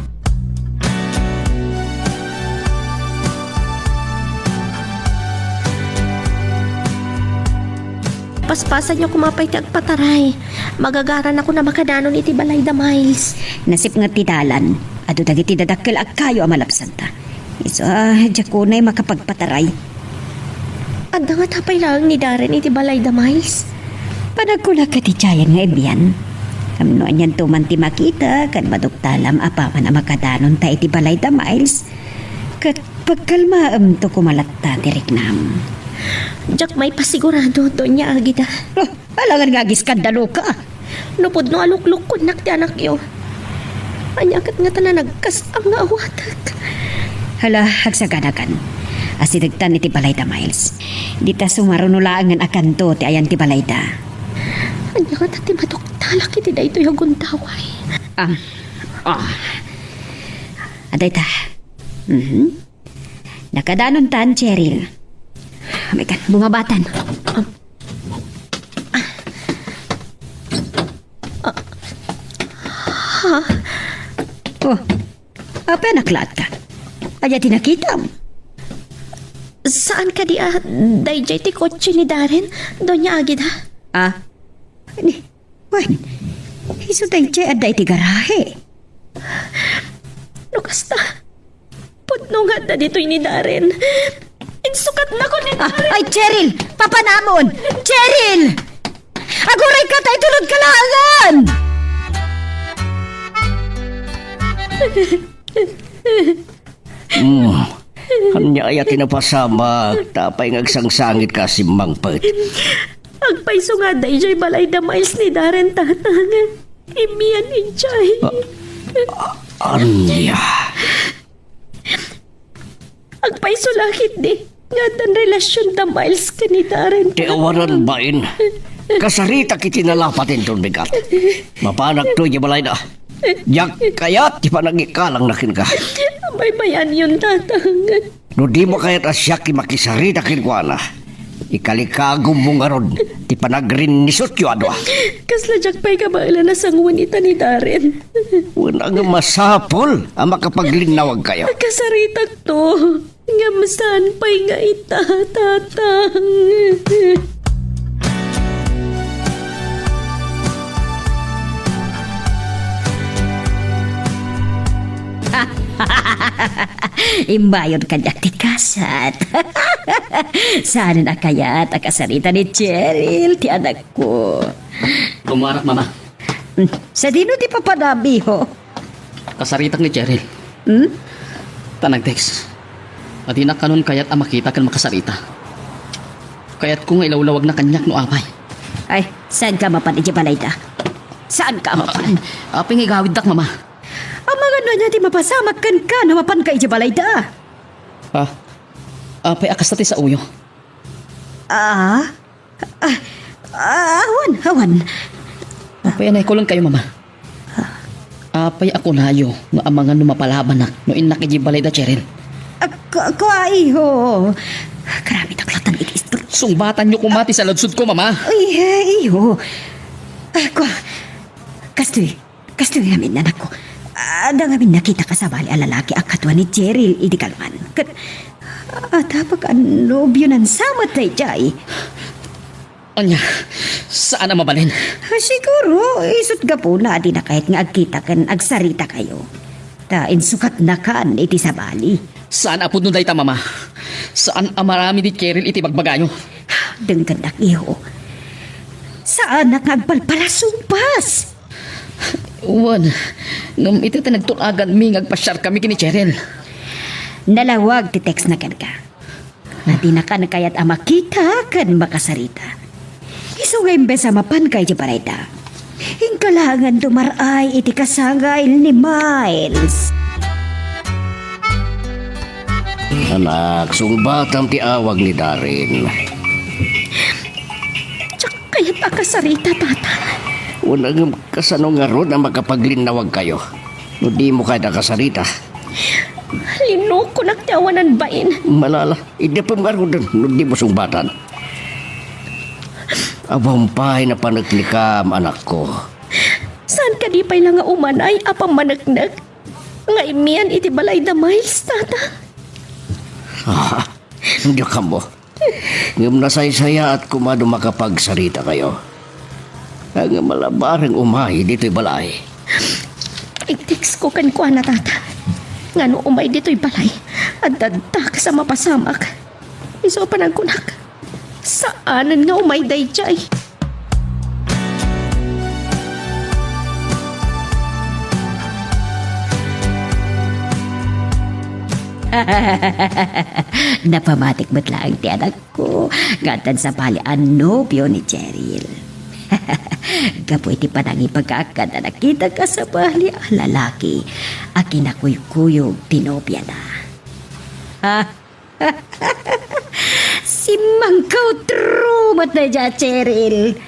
Paspasanyo koma pay ti agpataray. Magagaranakon a makadanon iti balay da Miles. Nasipnget ti dalan. Adu dagiti dadakkel a kayo a malabsanta. Isu a, diak unay makapagpataray. Adda ngata pay laeng ni Darren iti balay da Miles? Panagkunak iti tiayen nga ibian. Ngem no anianto man ti makita, ken maduktalam apaman a makadanonta iti balay da Miles, ket pagkalmaemto koma latta ti riknam. Diak maipasigurado, Doña Agida. Oh, alangan nga agiskandaloka. No pudno a luklukkonnak ti anakyo. Ania ket ngata a nagkasang nga awatek? Hala, agsaganakan. Asidegtan iti balay da Miles. Dita sumaruno laengen a kanto ti ayan ti balayda. Ania ngata ti maduktalak iti daytoy a gundaway? Ah, ah. Adayta. Mhm. Nakadanontan, Cheryl. Amekan, bumabatan. Ha? Oh, apay a naklaatka? Ania ti nakitam? Saan kadi a daydiay ti kotse ni Darren, Doña Agida? Ah? Ni, Wen, isu daydiay adda iti garahe. No kasta, pudno nga adda ditoy ni Darren. Insukatnakon ni Darren. Ah, ay, Cheryl! Papanamon! Cheryl! Agurayka ta itulodka laengen! Hmm. Ania aya ti napasamak, ta apay nga agsangsangitka a simmangpet? Agpayso nga adda idiay balay da Miles ni Darren, Tatang. Imian idiay. Ah, ah, ania? Agpayso la ketdi nga addan relasion da Miles ken ni Darren, Tatang. Ti awanan bain. Kasaritak iti nalapat inton bigat. Mapanakto idiay balayda. Diak kayat ti panangikkalangna kenka. Baybay-anyon, Tatang. No dimo kayat a siak ti makisarita kenkuana, ikalikagummo ngarud ti panagrinnisutyo a dua. Kasla diak pay kabaelan a sangoen ita ni Darren. Wen, ngem masapul a makapaglinnawagkayo. Kasaritakto. Ngem saan pay nga ita, Tatang? Imbayon kaniak ti kasat. Saanen a kayat a kasarita ni Cheryl ti anakko. Kumarak, Mama. Hmm, sadino ti papanam, iho? Kasaritak ni Cheryl. Hmm? Ta nag-text. Adinak kanon kayat a makita ken makasarita. Kayatko nga ilawlawagna kaniak no apay. Ay, saanka a mapan idiay balayda? Saanka a mapan? Apay nga igawiddak, Mama? Amangan no ania ti mapasamak kenka no mapanka idiay balayda? Ah, apay a kasta ti saoyo? Ah? Ah, ah, awan, awan. Apay a naikulenkayo, Mama? Apay a kunayo nga amangan no mapalabanak no innak idiay balay da Cheryl? Ah, ku-, kua, iho. Karamidak latan iti istorya. Sungbatanyo koma ti saludsodko, Mama. Ay, eh, iho. Ah, kua. Kastoy, Kastoy ngamin, anakko. Adda ngamin nakitak a sabali a lalaki a kadua ni Cheryl idi kalman. Ket, ah, tapek a nobionan sa met daydiay. Ania, saan a mabalin? Ah, siguro, isut' gapuna a dina kayat nga agkita ken agsaritakayo. Ta insukatnakan iti sabali. Saan a pudno dayta, Mama. Saan a maaramid ni Cheryl iti bagbagayo. Denggennak, iho. Saanak nga agpalpalasungpas. Wen, ngem ita ti nagtulaganmi nga agpasiarkami ken ni Cheryl. Nalawag ti textna kenka. Nadinakan kayat a makita ken makasarita. Isu nga imbes a mapanka iti balayda, inka laengen dumar-ay iti kasangay ni Miles. Anak, sungbatam ti awag ni Darren. Diak kayat a kasarita, Tata. Wen, ngem kasano ngarud a makapaglinnawagkayo no dimo kayat a kasarita? Linukonak ti awanan bain. Malala, iddepem ngaruden no dimo sungbatan. Awan pay napaneknekam, anakko. Saan kadi pay la nga umanay a pammaneknek nga immian iti balayda, Miles, Tata? Ah, diak ammo. Ngem nasaysayaat koma no makapagsarita kayo. Ngem ala bareng umay ditoy balay. Itext ko kenkuana, Tata, nga no umay ditoy balay, adda dakes a mapasamak. Isu a panagkunak, saanen nga umay daydiay. Napamatik met laeng ti anakko nga addan sabali a nobio ni Cheryl. Gapu iti panangipagakan a nakitak a sabali a lalaki a kinakuykuyog ti nobiana. Simmangkaw met daydiay, Cheryl.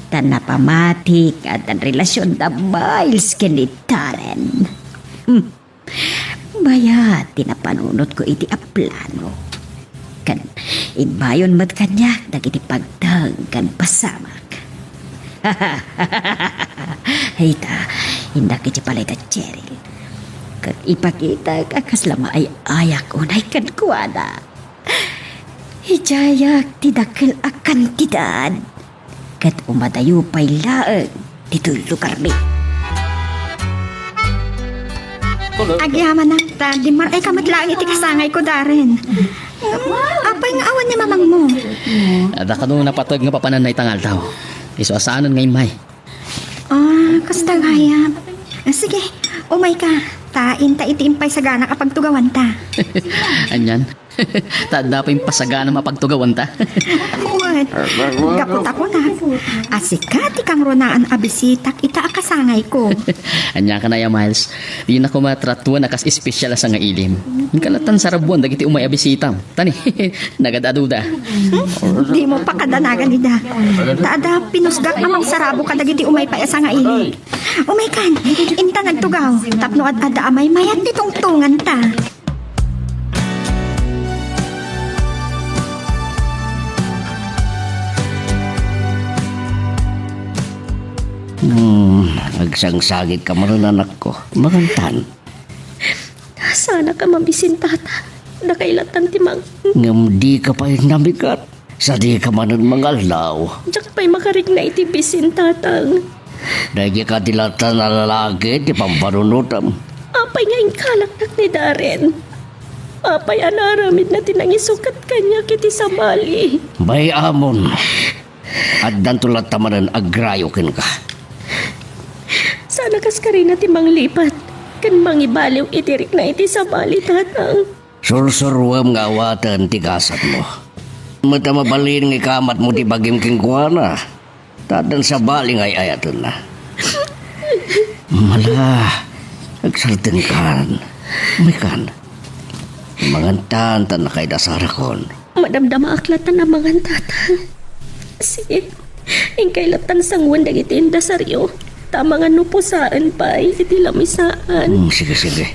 Ta napamatik nga addan relasionda Miles ken ni Darren. Hmm. Mayat ti napanunotko iti a plano. Ken immayon met kaniak dagiti pagteng ken pasamak. Ita, innak iti balayda, Cheryl. Ket ipakitak a kasla maay-ayak unay kenkuana. Idiayak ti dakkel a kantidad, ket umadayo pay laeng ditoy lugarmi. Agyamanak ta, dimmar-ayka met laeng iti kasangayko, Darren. Apay nga awan ni mamangmo? Adda kano napateg nga papananna ita nga aldaw. Isu a saanen nga immay. Ah, kasta gayam. Ah, sige, umayka. Ta inta iti impay saganak a pagtugawanta. Anian? Ta adda pay impasaganam a pagtugawanta? Wen, gapu ta kunak a sika ti kangrunaan a bisitak ita a kasangayko. Ania kano aya, Miles? Dina koma tratuan a kas espesyal a sangailim. Inka lattan sarabuan dagiti umay a bisitam. Tani, nagad-aduda. Dimo pakadanagan ida. Ta adda pinusgak a mangsarabo kadagiti umay pay a sangailim. Umaykan, inta nagtugaw, tapno ad-adda a maymayat ti tungtunganta. Hmm, agsangsagitka manen, anakko. Mangantan. Saanka mabisin, Tata. Dakay lattan ti mang- Ngem dika pay namigat. Sadika manen mangallaw. Diak pay makarikna iti bisin, Tatang. Daydi kadi lattan a lalaki ti pampanunotam. Apay nga inkalaknak ni Darren? Apay a naaramidna ti nangisu ket kaniak iti sabali? Bay-amon. Addanto latta manen agrayo kenka. Saan a kaskarina ti manglipat ken mangibaliw iti rikna iti sabali, Tatang. Sursuruem nga awaten ti gasatmo. Met a mabalin nga ikamatmo ti bagim kenkuana, ta addan sabali nga ay-ayatenna. Mala, agsardengkan. Umaykan. Mangantan ta nakaidasarakon. Madamdamaak lattan a mangan, Tatang. Sige, inkay lattan sanguen dagiti indasario. Ta mangan no pusaen pay iti lamisaan. Hmm, sige, sige.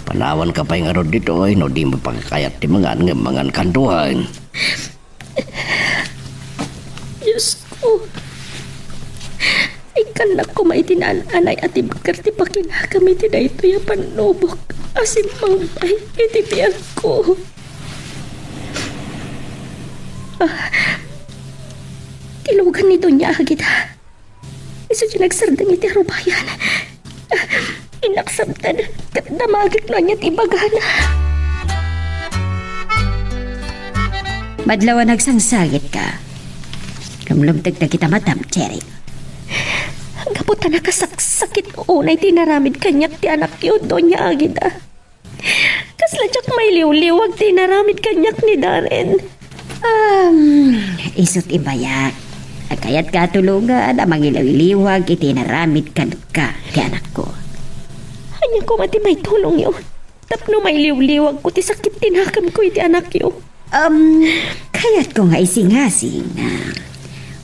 Panawanka pay ngarud ditoy no dimo pakakayat ti mangan ngem mangankan duaen. Diosko, ikkannak koma iti naan-anay a tibker ti pakinakam iti daytoy a pannubok a simmangpay iti biagko. Ah, ti lugan ni Doña Agida. Isu ti nagsardeng iti arubayan. Inaksabtan ket damagek no ania ti ibagana. Madlaw a nagsangsagitka. Lumlumtek dagita matam, Cheryl. Gapu ta nakasaksakit unay ti inaramid kaniak ti anakyo, Doña Agida. Kasla diak Mailiwliwag ti inaramid kaniak ni Darren. Um, isut' ibayak. Kayatko a tulongan a mangiliwliwag iti inaramid kenka ti anakko. Ania koma ti maitulongyo tapno mailiwliwagko ti sakit ti nakemko iti anakyo? Um, kayatko nga isingasing nga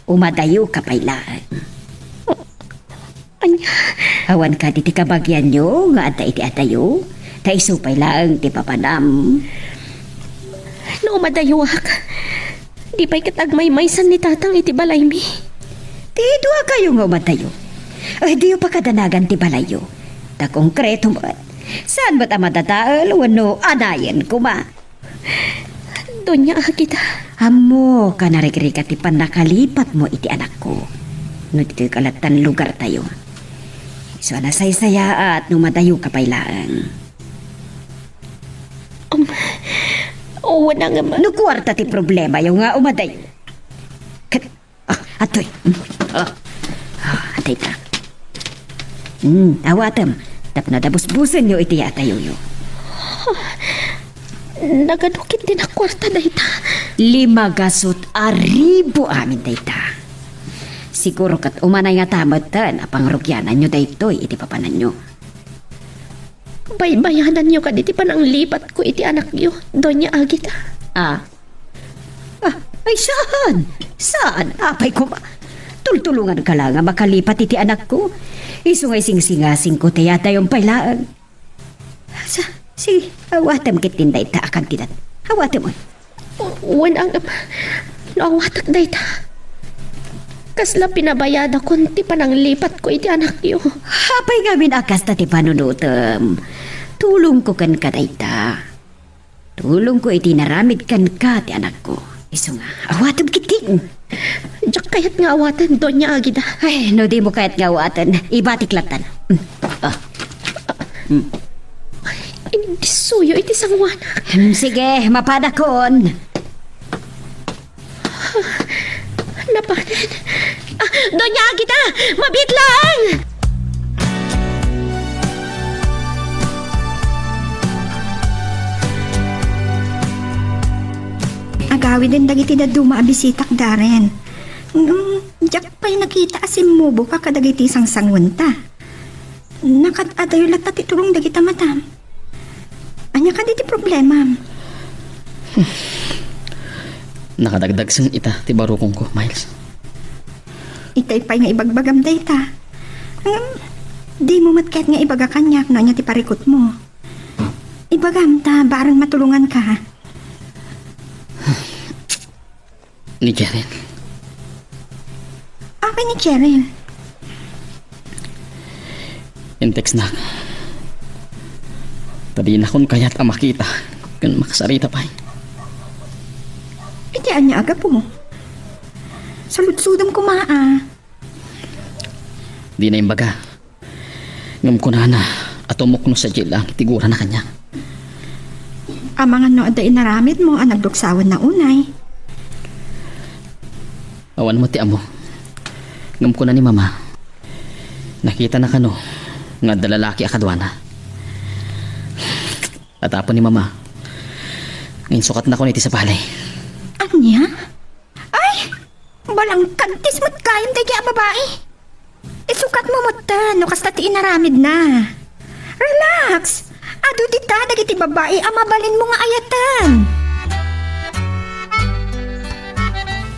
umadayoka pay laeng. Ania? Awan kadi ti kabagianyo nga adda iti adayo? Ta isu pay laeng ti papanam. No umadayoak, di pay ket agmaymaysan ni Tatang iti balaymi. Ti duakayo nga umadayo. Ay, diyo pakadanagan ti balayyo. Ta konkreto met. Saan met a madadael wenno anayen koma. Doña Agida. Ammok a narikrika ti pannakalipatmo iti anakko. No ditoy kalatan lugartayo. Isu a nasaysayaat no madayoka pay laeng. Um, wen a nga ma- No kuarta ti problemayo nga umadayo. Ket Ah, atoy. Mm. Ah. Ah, dayta. Hmm, awatem. Tapno adda busbusenyo iti adayoyo. Nagano ket ti nakuarta dayta? Lima gasut a ribu amin dayta. Siguro ket umanay ngata metten a pangrugiananyo daytoy iti papananyo. Baybayananyo kadi ti pananglipatko iti anakyo, Doña Agida? Ah, Ah, ay, saan? Saan? Apay koma. Tultulonganka la nga makalipat iti anakko. Isu nga isingsingasingko ti adayo pay laeng. Sa, sige, awatem ketdin dayta a kantidad. Awatem, oy. Wen a nga ma-, no awatek dayta, kasla pinabayadakon ti pananglipatko iti anakyo? Apay ngamin a kasta ti panunotem? Tulongko kenka dayta. Tulongko iti inaramid kenka ti anakko. Isu nga, awatem ketdin. Diak kayat nga awaten, Doña Agida. Ay, no dimo kayat nga awaten, ibatik lattan. Mm. Ah. Mm. Indisuyo iti sangoanak. Hmm, sige, mapadakon. Napanen. Ah, Doña Agida! Mabiit laeng! Agawiden dagiti dadduma a bisitak, Darren. Ngem, diak pay nakita a simmuboka kadagiti sangsanguenta. Nakad-adayo latta ti tulong dagita matam. Ania kadi ti problemam? Nakadagdagsen ita ti barukongko, Miles. Itay pay nga ibagbagam dayta. Ngem, dimo met ket nga ibaga kaniak no ania ti parikutmo. Ibagam ta bareng matulonganka. Ni Cheryl. Apay ni Cheryl? In-textnak. Ta dinakon kayat a makita ken makasarita pay. Iti ania a gapu? Saludsodem koma a. Dina imbaga. Ngem kunana a tumukno sadiay laeng ti gurana kaniak. Amangan no adda inaramidmo a nagduksawanna unay. Awan met ti ammo. Ngem kuna ni Mama, nakitana kano nga adda lalaki a kaduana. Ket apo ni Mama, insukatnakon iti sabali. Ania? Ay! Balangkantis met gayam daydiay a babai. Isukatmo metten no kasta ti inaramidna. Relax! Adu dita dagiti babai a mabalinmo nga ayaten.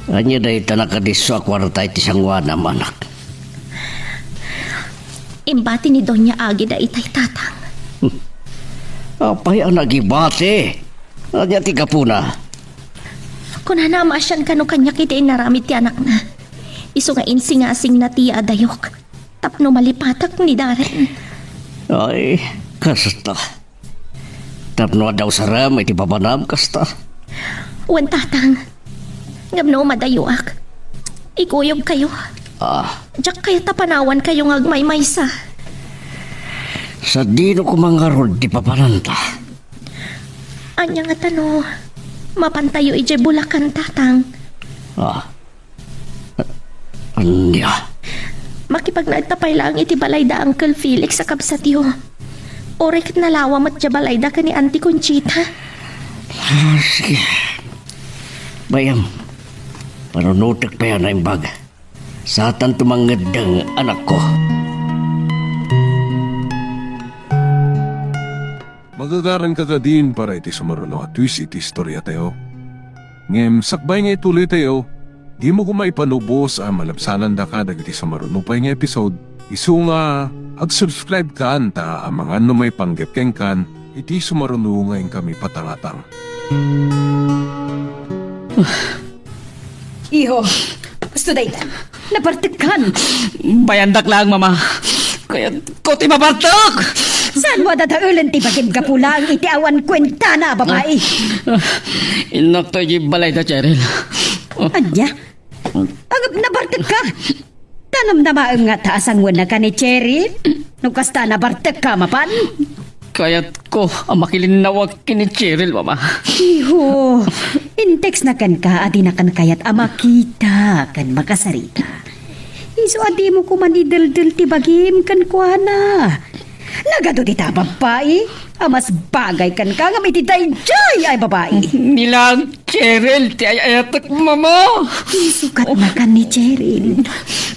Ania dayta nakadisso a kuarta iti sangoanam, anak? Imbati ni Doña Agida itay, Tatang. Apay a nagibati? Ania ti gapuna? Kunana a maasian kano kaniak iti inaramid ti anakna. Isu nga insingasingna ti adayok tapno malipatak ni Darren. Ay, kasta. Tapno adda usarem iti papanam kasta. Wen, Tatang. Ngem no madayoak, ikuyogkayo. Ah. Diak kayat a panawankayo nga agmaymaysa. Sadino koma ngarud ti papananta? Ania ngata no mapantayo idiay Bulacan, Tatang? Ah. Ania? Makipagnaedta pay laeng iti balay da Uncle Felix a kabsatyo. Uray ket nalawa met diay balayda ken ni Auntie Conchita. Ah, sige. Bay-am, panunotek pay a naimbag. Saantanto mangngeddeng, anakko. Magagaranka kadin para iti sumaruno a twist iti istoriatayo. Ngem sakbay nga ituloytayo, dimo koma ipanubos a malabsanandaka dagiti sumaruno pay nga episode, isu nga ag-subscribe kan ta amangan no maipanggep kenkan iti sumaruno nga inkami patangatang. Iho, gusto dayta. Nabartekkan. Bayandak laeng, Mama. Kayatko ti mabartek! Saan mo dadaelen ti bagim gapu laeng iti awan kuentana a babai? Ah, ah, innak to iti balayda, Cheryl. Ania? Agap nabartekka? Tanam na maem nga ta asangwenaka ni Cheryl? No kasta nabartekka mapan? Kayatko a makilinnawak ken ni Cheryl, Mama. Iho, intexna kenka a dinakan kayat a makita ken makasarita. Isu a dimo koma ideltel ti bagim kenkuana. Nagadu dita a babbai a mas bagay kenka ngem iti daydiay a babai. Ni laeng Cheryl ti ay-ayatek, Mama. Isukatnaka ni Cheryl.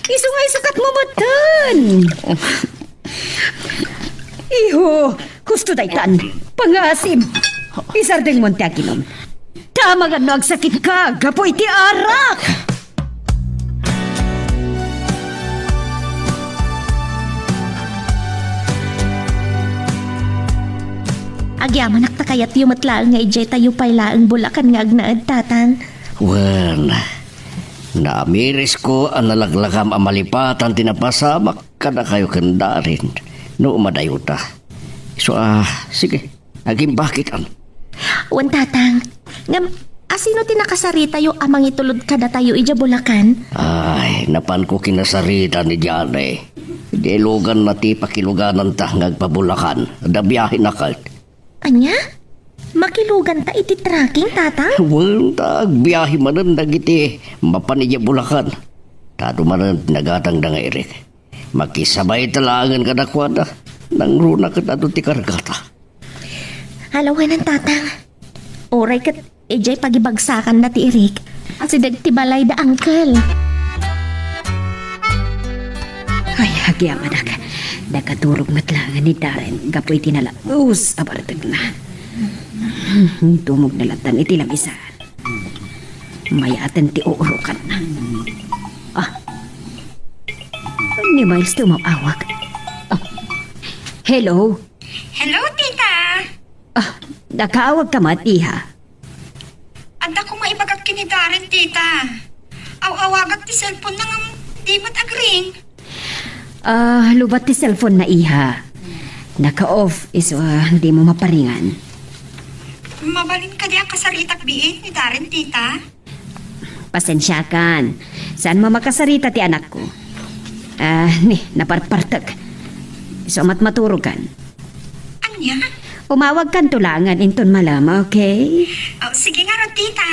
Isu nga isukatmo metten. Iho, husto daytan. Pangasim. Isardengmon ti aginom. Tama nga no agsakitka gapu iti arak. Agyamanak ta kayatyo met laeng nga idiay tayo pay laeng Bulacan nga agnaed, Tatang. Wen, naamirisko a nalaglagam a malipatan ti napasamak kadakayo ken Darren no umadayota. So, ah, sige, agimbakit, am. Wen, Tatang. Ngem, asino ti nakasaritayo a mangitulod kadatayo idiay Bulacan? Ay, napanko kinasarita ni Diane. Diay luganna ti pakilugananta nga agpabulakan. Adda biahenna ket. Ania? Makiluganta iti trekking, Tatang? Wen, ta agbiahe manen dagiti mapan idiay Bulacan. Ta adu manen ti nagatangda nga Eric. Makisabayta laengen kadakuada. Nangruna ket adu ti kargata. Alawanan, Tatang. Uray ket idiay pagibagsakanna ti Eric, asideg ti balay da Uncle. Ay, agyamanak. Nakaturog met laengen ni Darren gapu iti nalaus a bartekna. Tumogna latta iti lamisaan. Mayaten ti uurokanna. Ah. Ni Miles ti umaw-awag. Ah. Hello? Hello, tita. Ah, nakaawagka met, iha? Adda koma ibagak ken ni Darren, tita. Aw-awagak ti cellphone-na ngem di met agring. Ah, lubot ti cellphone-na, iha. Naka-off, isu a dimo maparingan. Mabalin kadi a kasaritak biit ni Darren, tita? Pasensiakan. Saanmo a makasarita ti anakko. Ah, ni, naparpartek. Isu a met maturokan. Ania? Umawagkanto laengen inton malem, okay? Oh, sige ngarud, tita.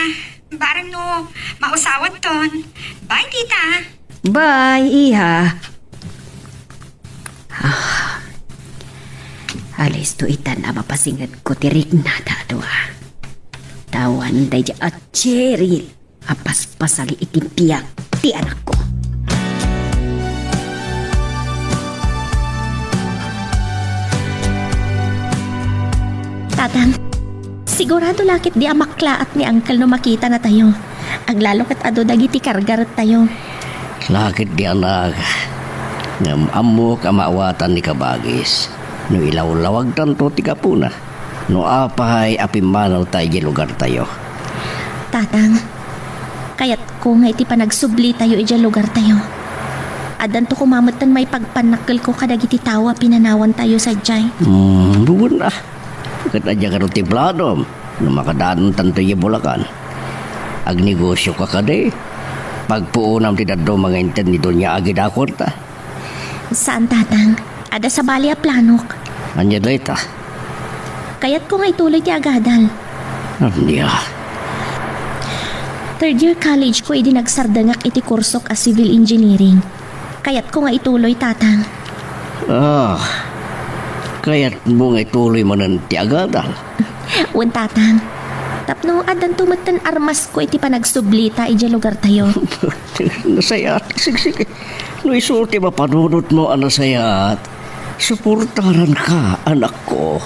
Bareng no mausawanton. Bye, tita. Bye, iha. Ah, alisto itan a mapasingedko ti riknada a dua. Awan daydiay a Cheryl a paspasali iti biag ti anakko. Tatang, sigurado la ketdi a maklaat ni Uncle no makitanatayo. Aglalo ket adu dagiti kargarettayo. Lakit di anak, ngem ammok a maawatan ni kabagis no ilawlawagtanto ti gapuna. No apay a pimmanawta idiay lugartayo. Tatang, kayatko nga iti panagsublitayo idiay lugartayo, addanto koma metten maipagpannakkelko kadagiti tao a pinanawantayo sadiay. Hmm, wen a. Ket adda ngarud ti planom no makadaantanto idiay Bulacan? Agnegosioka kadi? Pagpuonam ti dadduma nga inted ni Doña Agida a kuarta? Saan, Tatang. Adda sabali a planok. Ania dayta? Kayatko nga ituloy ti agadal. Ania? Third year college ko idi nagsardengak iti kursok a civil engineering. Kayatko nga ituloy, Tatang. Ah. Kayatmo nga ituloy manen ti agadal? Wen, Tatang. Tapno addanto metten armasko iti panagsublita idiay lugartayo. Nasayaat. Sige, sige. No isu ti mapanunotmo a nasayaat, suportaranka, anakko.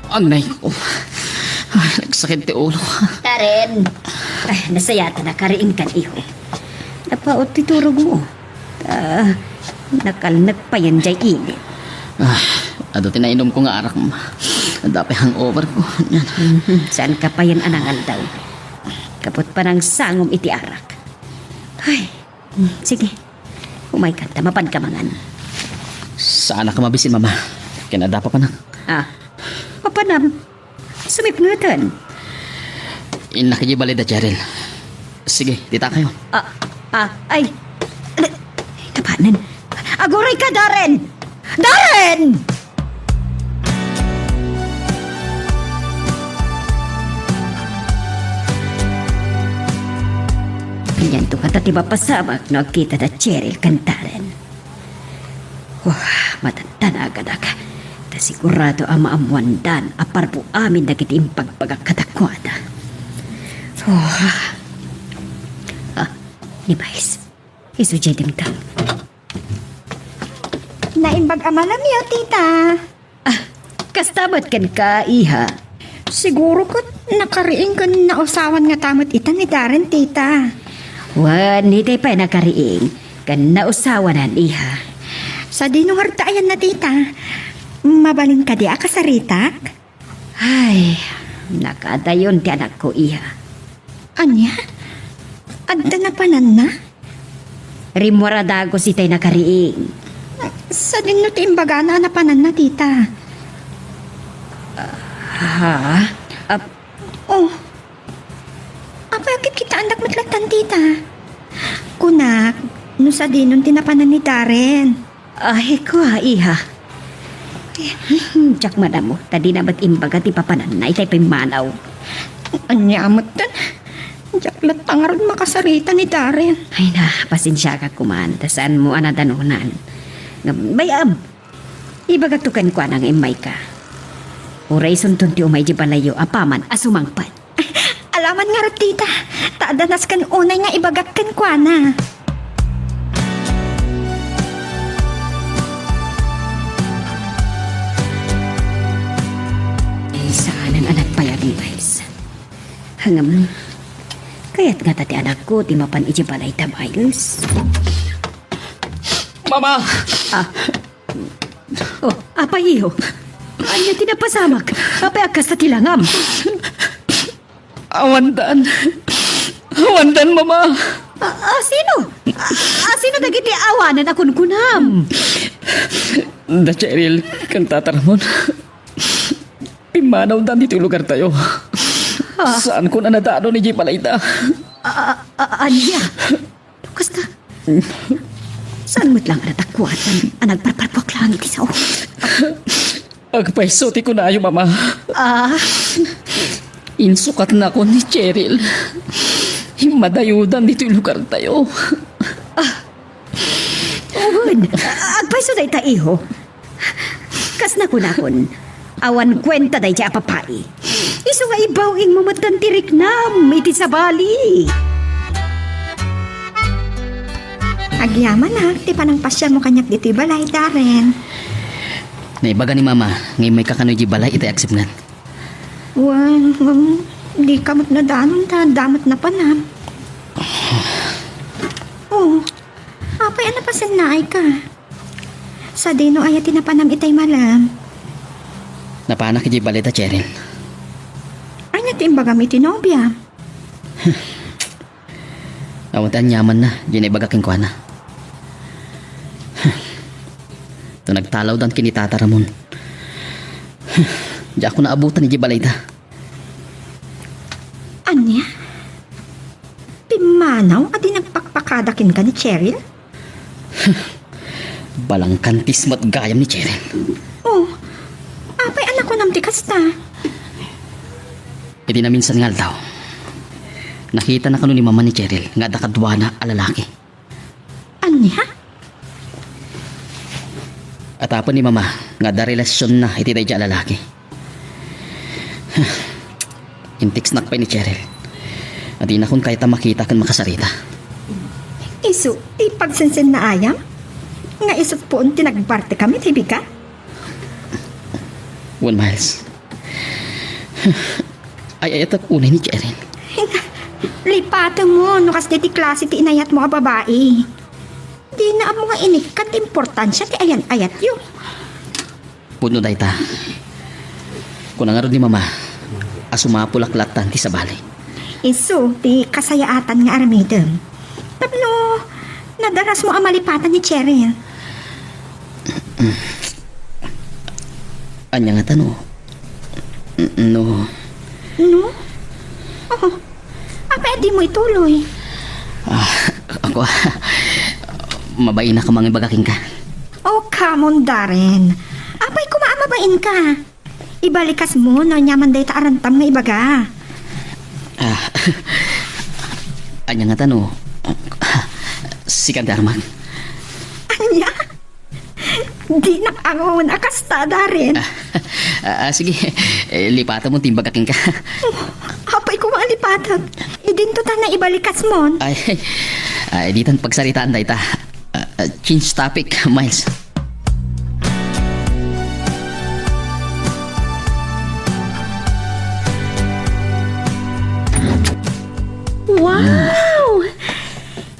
Anay ko. Ay, nagsakit ti ulo. Karen! Ay, nasayaat a nakariingkan, iho. Napaot ti turogmo. Ah, nakalnek payen diay init. Ah, adu ti nainumko nga arak, ma. Adda pay hangover ko. Mhm, saanka payen a nangaldaw. Kaput panangsangom iti arak. Ay, hmm, sige. Umayka ta mapanka mangan. Saanak a mabisin, Mama. Ken adda papanak. Ah, papanam. Sumipngeten. Innak idiay balay da Cheryl. Sige, ditakayo. Ah, ah, ay. Napanen. Agurayka, Darren! Darren! Anianto ngata ti mapasamak no agkita da Cheryl ken Darren? Wah, matantanagannak. Ta sigurado a maammoandan a parbo amin dagiti impagbagak kadakuada. Wah. Ah, ni Mais. Isu diay dimteng. Naimbag a malamyo, tita. Ah, kasta met kenka, iha. Siguro ket nakariing ken nausawan ngata met ita ni Darren, tita. Wen, itay pay nakariing ken nausawanan, iha. Sadino ngarud ta ayanna, tita? Mabalin kadi a kasaritak? Ay, nakadayon ti anakko, iha. Ania? Adda napananna? Rimmuar a dagus itay nakariing. Sadino ti imbagana a napananna, tita? Ha? Ap- Oh. Apay, akitkitaandak met lattan, tita. Kunak, no sadinon ti napanan ni Darren. Ay, kua, iha. Diak madammo, ta dina met imbaga ti papananna itay pimmanaw. Ania metten? Diak latta ngarud makasarita ni Darren. Ay na, pasensiaka koma, ta saanmo a nadanunan. Ngem, bay-am, ibagakto kenkuana nga immayka. Uray isunton ti umay idiay balayyo apaman a sumangpet. Alaman ngarud, tita, ta adda nasken unay nga ibagak kenkuana. Saanen a nagpayag ni Miles. Ngem, kayat ngata ti anakko ti mapan idiay balay da Miles. Mama! Ah. Oh, apay, iho? Ania ti napasamak? Apay a kasta ti langam? Awandan. Awandan, Mama. A, a, sino? A, a, sino dagiti awanen a kunkunam? Da Cheryl ken Tata Ramon. Pimmanawdan ditoy lugartayo. Ah. Saanko a nadanon idiay balayda. A, a, a, ania? Kasta, saan met laeng a natakuatan a nagparparpuak laeng iti sao? Agpayso ti kunayo, Mama. Ah. Insukatnakon ni Cheryl. Immadayudan ditoy lugartayo. Ah. Wen, agpayso dayta, iho. Kas nakunakon, awan kuenta daydiay a papayi. Isu nga ibaw-ingmo metten ti riknam iti sabali. Agyamanak ti panangpasiarmo kaniak ditoy balay, Darren. Naibaga ni Mama nga immayka kano idiay balay itay agsipnget. Wen, ngem, dika met nadanon ta adda met napanam. Oh, apay a napasennaayka? Sadino aya ti napanam itay malem? Napanak idiay balay da Cheryl. Ania ti imbagam iti nobiam? Awan ti aniamanna, diay naibaga kenkuana. To nagtalawdan ken ni Tata Ramon. Diakon naabutan idiay balayda. Ania? Pimmanaw a di nagpakpakada kenka ni Cheryl? Balangkantis met gayam ni Cheryl. Oh, apay a nakunam ti kasta? Iti naminsan nga aldaw, nakitana kano ni Mama ni Cheryl nga adda kaduana a lalaki. Ania? Atapen ni Mama nga adda relasionna iti daydiay a lalaki. Intextnak pay ni Cheryl. Adinakon kayat a makita ken makasarita. Isu ti pagsensennaayam? Nga isut' puon ti nagbartekami ti bigat? Wen, Miles. Ay-ayatek unay ni Cheryl. Lipatemmo no kasdi ti klase ti inayatmo a babai. Dina ammo nga inikkan ti importansia ti ayan-ayatyo. Pudno dayta. Kuna ngarud ni Mama a sumapulak latta ti sabali. Isu ti kasayaatan nga aramidem. Tapno nadarasmo a malipatan ni Cheryl. Ania ngata no? No? No? Oh, apay a dimo ituloy? Ah, ako, mabainak a mangibaga kenka. Oh, come on, Darren. Apay koma a mabain ka? Ibalikasmo no ania man dayta a rantam nga ibaga. Ah, ania ngata no? Sikan ti armak. Ania? Dinak angon a kasta, Darren. Ah, ah, sige. Eh, lipatemmo ti imbaga kenka. Apay koma a lipatek. Idinto ta naibalikasmon. Ay, ay, ditan pagsaritaan dayta. Ah, ah, change topic, Miles. Wow!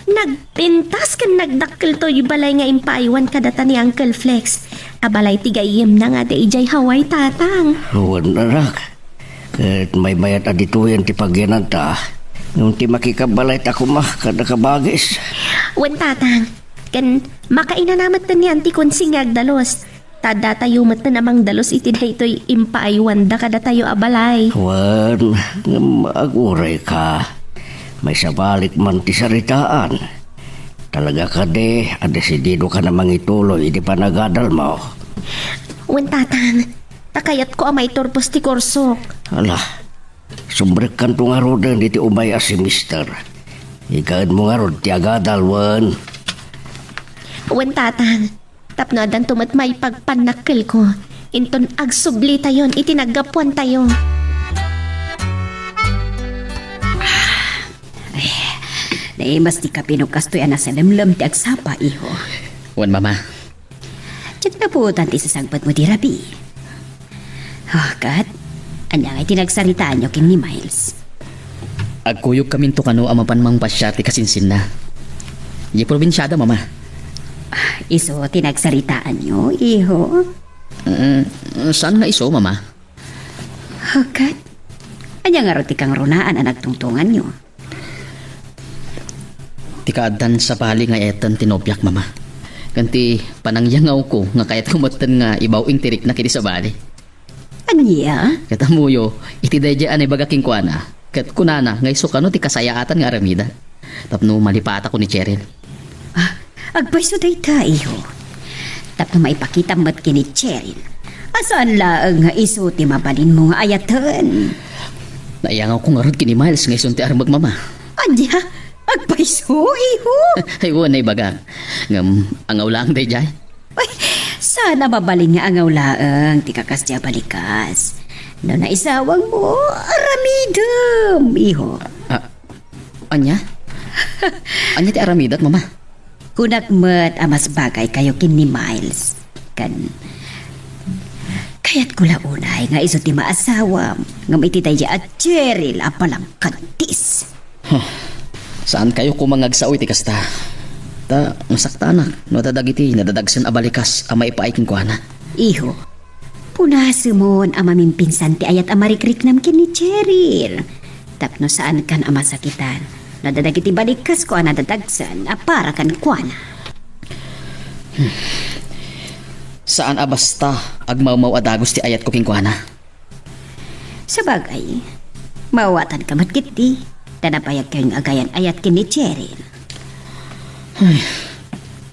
Nagpintas ken nagdakkel toy balay nga impaaywan kadata ni Uncle Flex. A balay ti gayyemna nga adda idiay Hawaii, Tatang. Wen, anak. Ket maymayat a ditoyen ti pagyananta. Ngem ti makikabbalayta koma kada kabagis. Wen, Tatang. Ken makainana met ni Auntie Consi nga agdalus. Ta addatayo met a mangdalus iti daytoy impaaywanda kadatayo a balay. Wen, ngem agurayka. Maisabalik man ti saritaan. Talaga kadi a desididokan a mangituloy iti panagadalmo? Wen, Tatang. Ta kayatko a maiturpos ti kursok. Ala, sumrekkanto ngaruden iti umay a semester. Ikaedmo ngarud ti agadal, wen? Wen, Tatang. Tapno addanto met maipagpannakkelko, inton agsublitayon iti naggapuantayo. Ay, naimas ti kape no kastoy a nasalemlem ti agsapa, iho. Wen, Mama. Diak napuotan ti sasangpetmo ti rabii. Oh, ket, ania ngay ti nagsaritaanyo ken ni Miles? Agkuyogkaminto kano a mapan mangpasiar ti kasinsinna. Diay probinsiada, Mama. Ah, isu ti nagsaritaanyo, iho? Mm, saan nga isu, Mama? Oh, ket, ania ngarud ti kangrunaan a nagtungtonganyo? Ti kaaddan sabali nga ayaten ti nobiak, Mama. Ken ti panangyangawko nga kayatko metten nga ibaw-ing ti riknak iti sabali. Ania? Ket ammoyo, iti daydiay a naibaga kenkuana, ket kunana nga isu kano ti kasayaatan nga aramida. Tapno malipatakon ni Cheryl. Ah, agpayso dayta, iho. Tapno maipakitam met ken ni Cheryl a saan laeng nga isu ti mabalinmo nga ayaten. Naiyangawko ngarud ken ni Miles nga isun ti armek, Mama. Ania? Agpayso, iho? Ay, wen, naibaga. Ngem, angaw laeng daydiay. Ay, saan a mabalin nga angaw laeng ti kakasdiay a balikas. No naisawangmo, aramidem, iho. Ah, ania? Ania ti aramidak, Mama? Kunak met a mas bagaykayo ken ni Miles. Ken, kayatko la unay nga isu ti maasawam, ngem iti daydiay a Cheryl a palangkantis. Huh. Saankayo koma nga agsao iti kasta. Ta, masaktanak no adda dagiti nadadagsen a balikas a maipaay kenkuana. Iho, punasemon a mamimpinsan ti ayat a marikriknam ken ni Cheryl. Tapno saankan a masakitan no adda dagiti balikasko a nadadagsen a para kenkuana. Hmm. Saan a basta agmawmaw a dagus ti ayatko kenkuana. Sabagay, maawatanka met ketdi, ta nabayagkayon nga agayan-ayat ken ni Cheryl. Ay,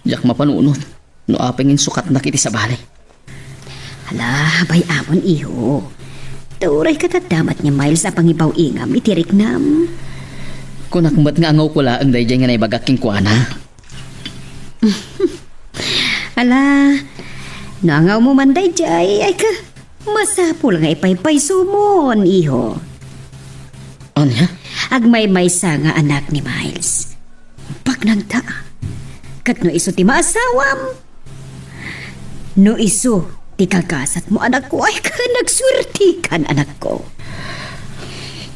diak mapanunot no apay nga insukatnak iti sabali. Hala, bay-amon, iho. Ta uray ket adda met ni Miles a pangibaw-ingam iti riknam. Kunak met nga angawko laeng daydiay nga naibagak kenkuana. Ala, No angawmo man daydiay, ay ka, masapul nga ipaypaysomon, iho. Ania? Agmaymaysa nga anak ni Miles. Baknangta. Ket no isu ti maasawam, no isu ti kagasatmo, anakko, ay ka, nagsuertekan, anakko.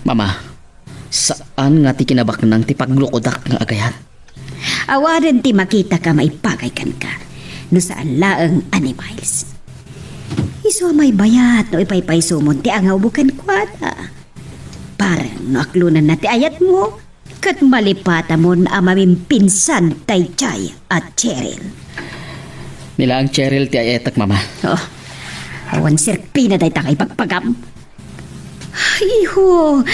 Mama, saan nga ti kinabaknang ti paglukodak nga agayat. Awanen ti makitaka maibagay kenka, no saan laeng a ni Miles. Isu a maybayat no ipaypaysomon ti angawmo kenkuana. Bareng no aklonenna ti ayatmo, ket malipatamon a mamimpinsan daydiay a Cheryl. Ni laeng Cheryl ti ay-ayatek, Mama. Oh, awan serpina dayta nga ibagbagam. Iho,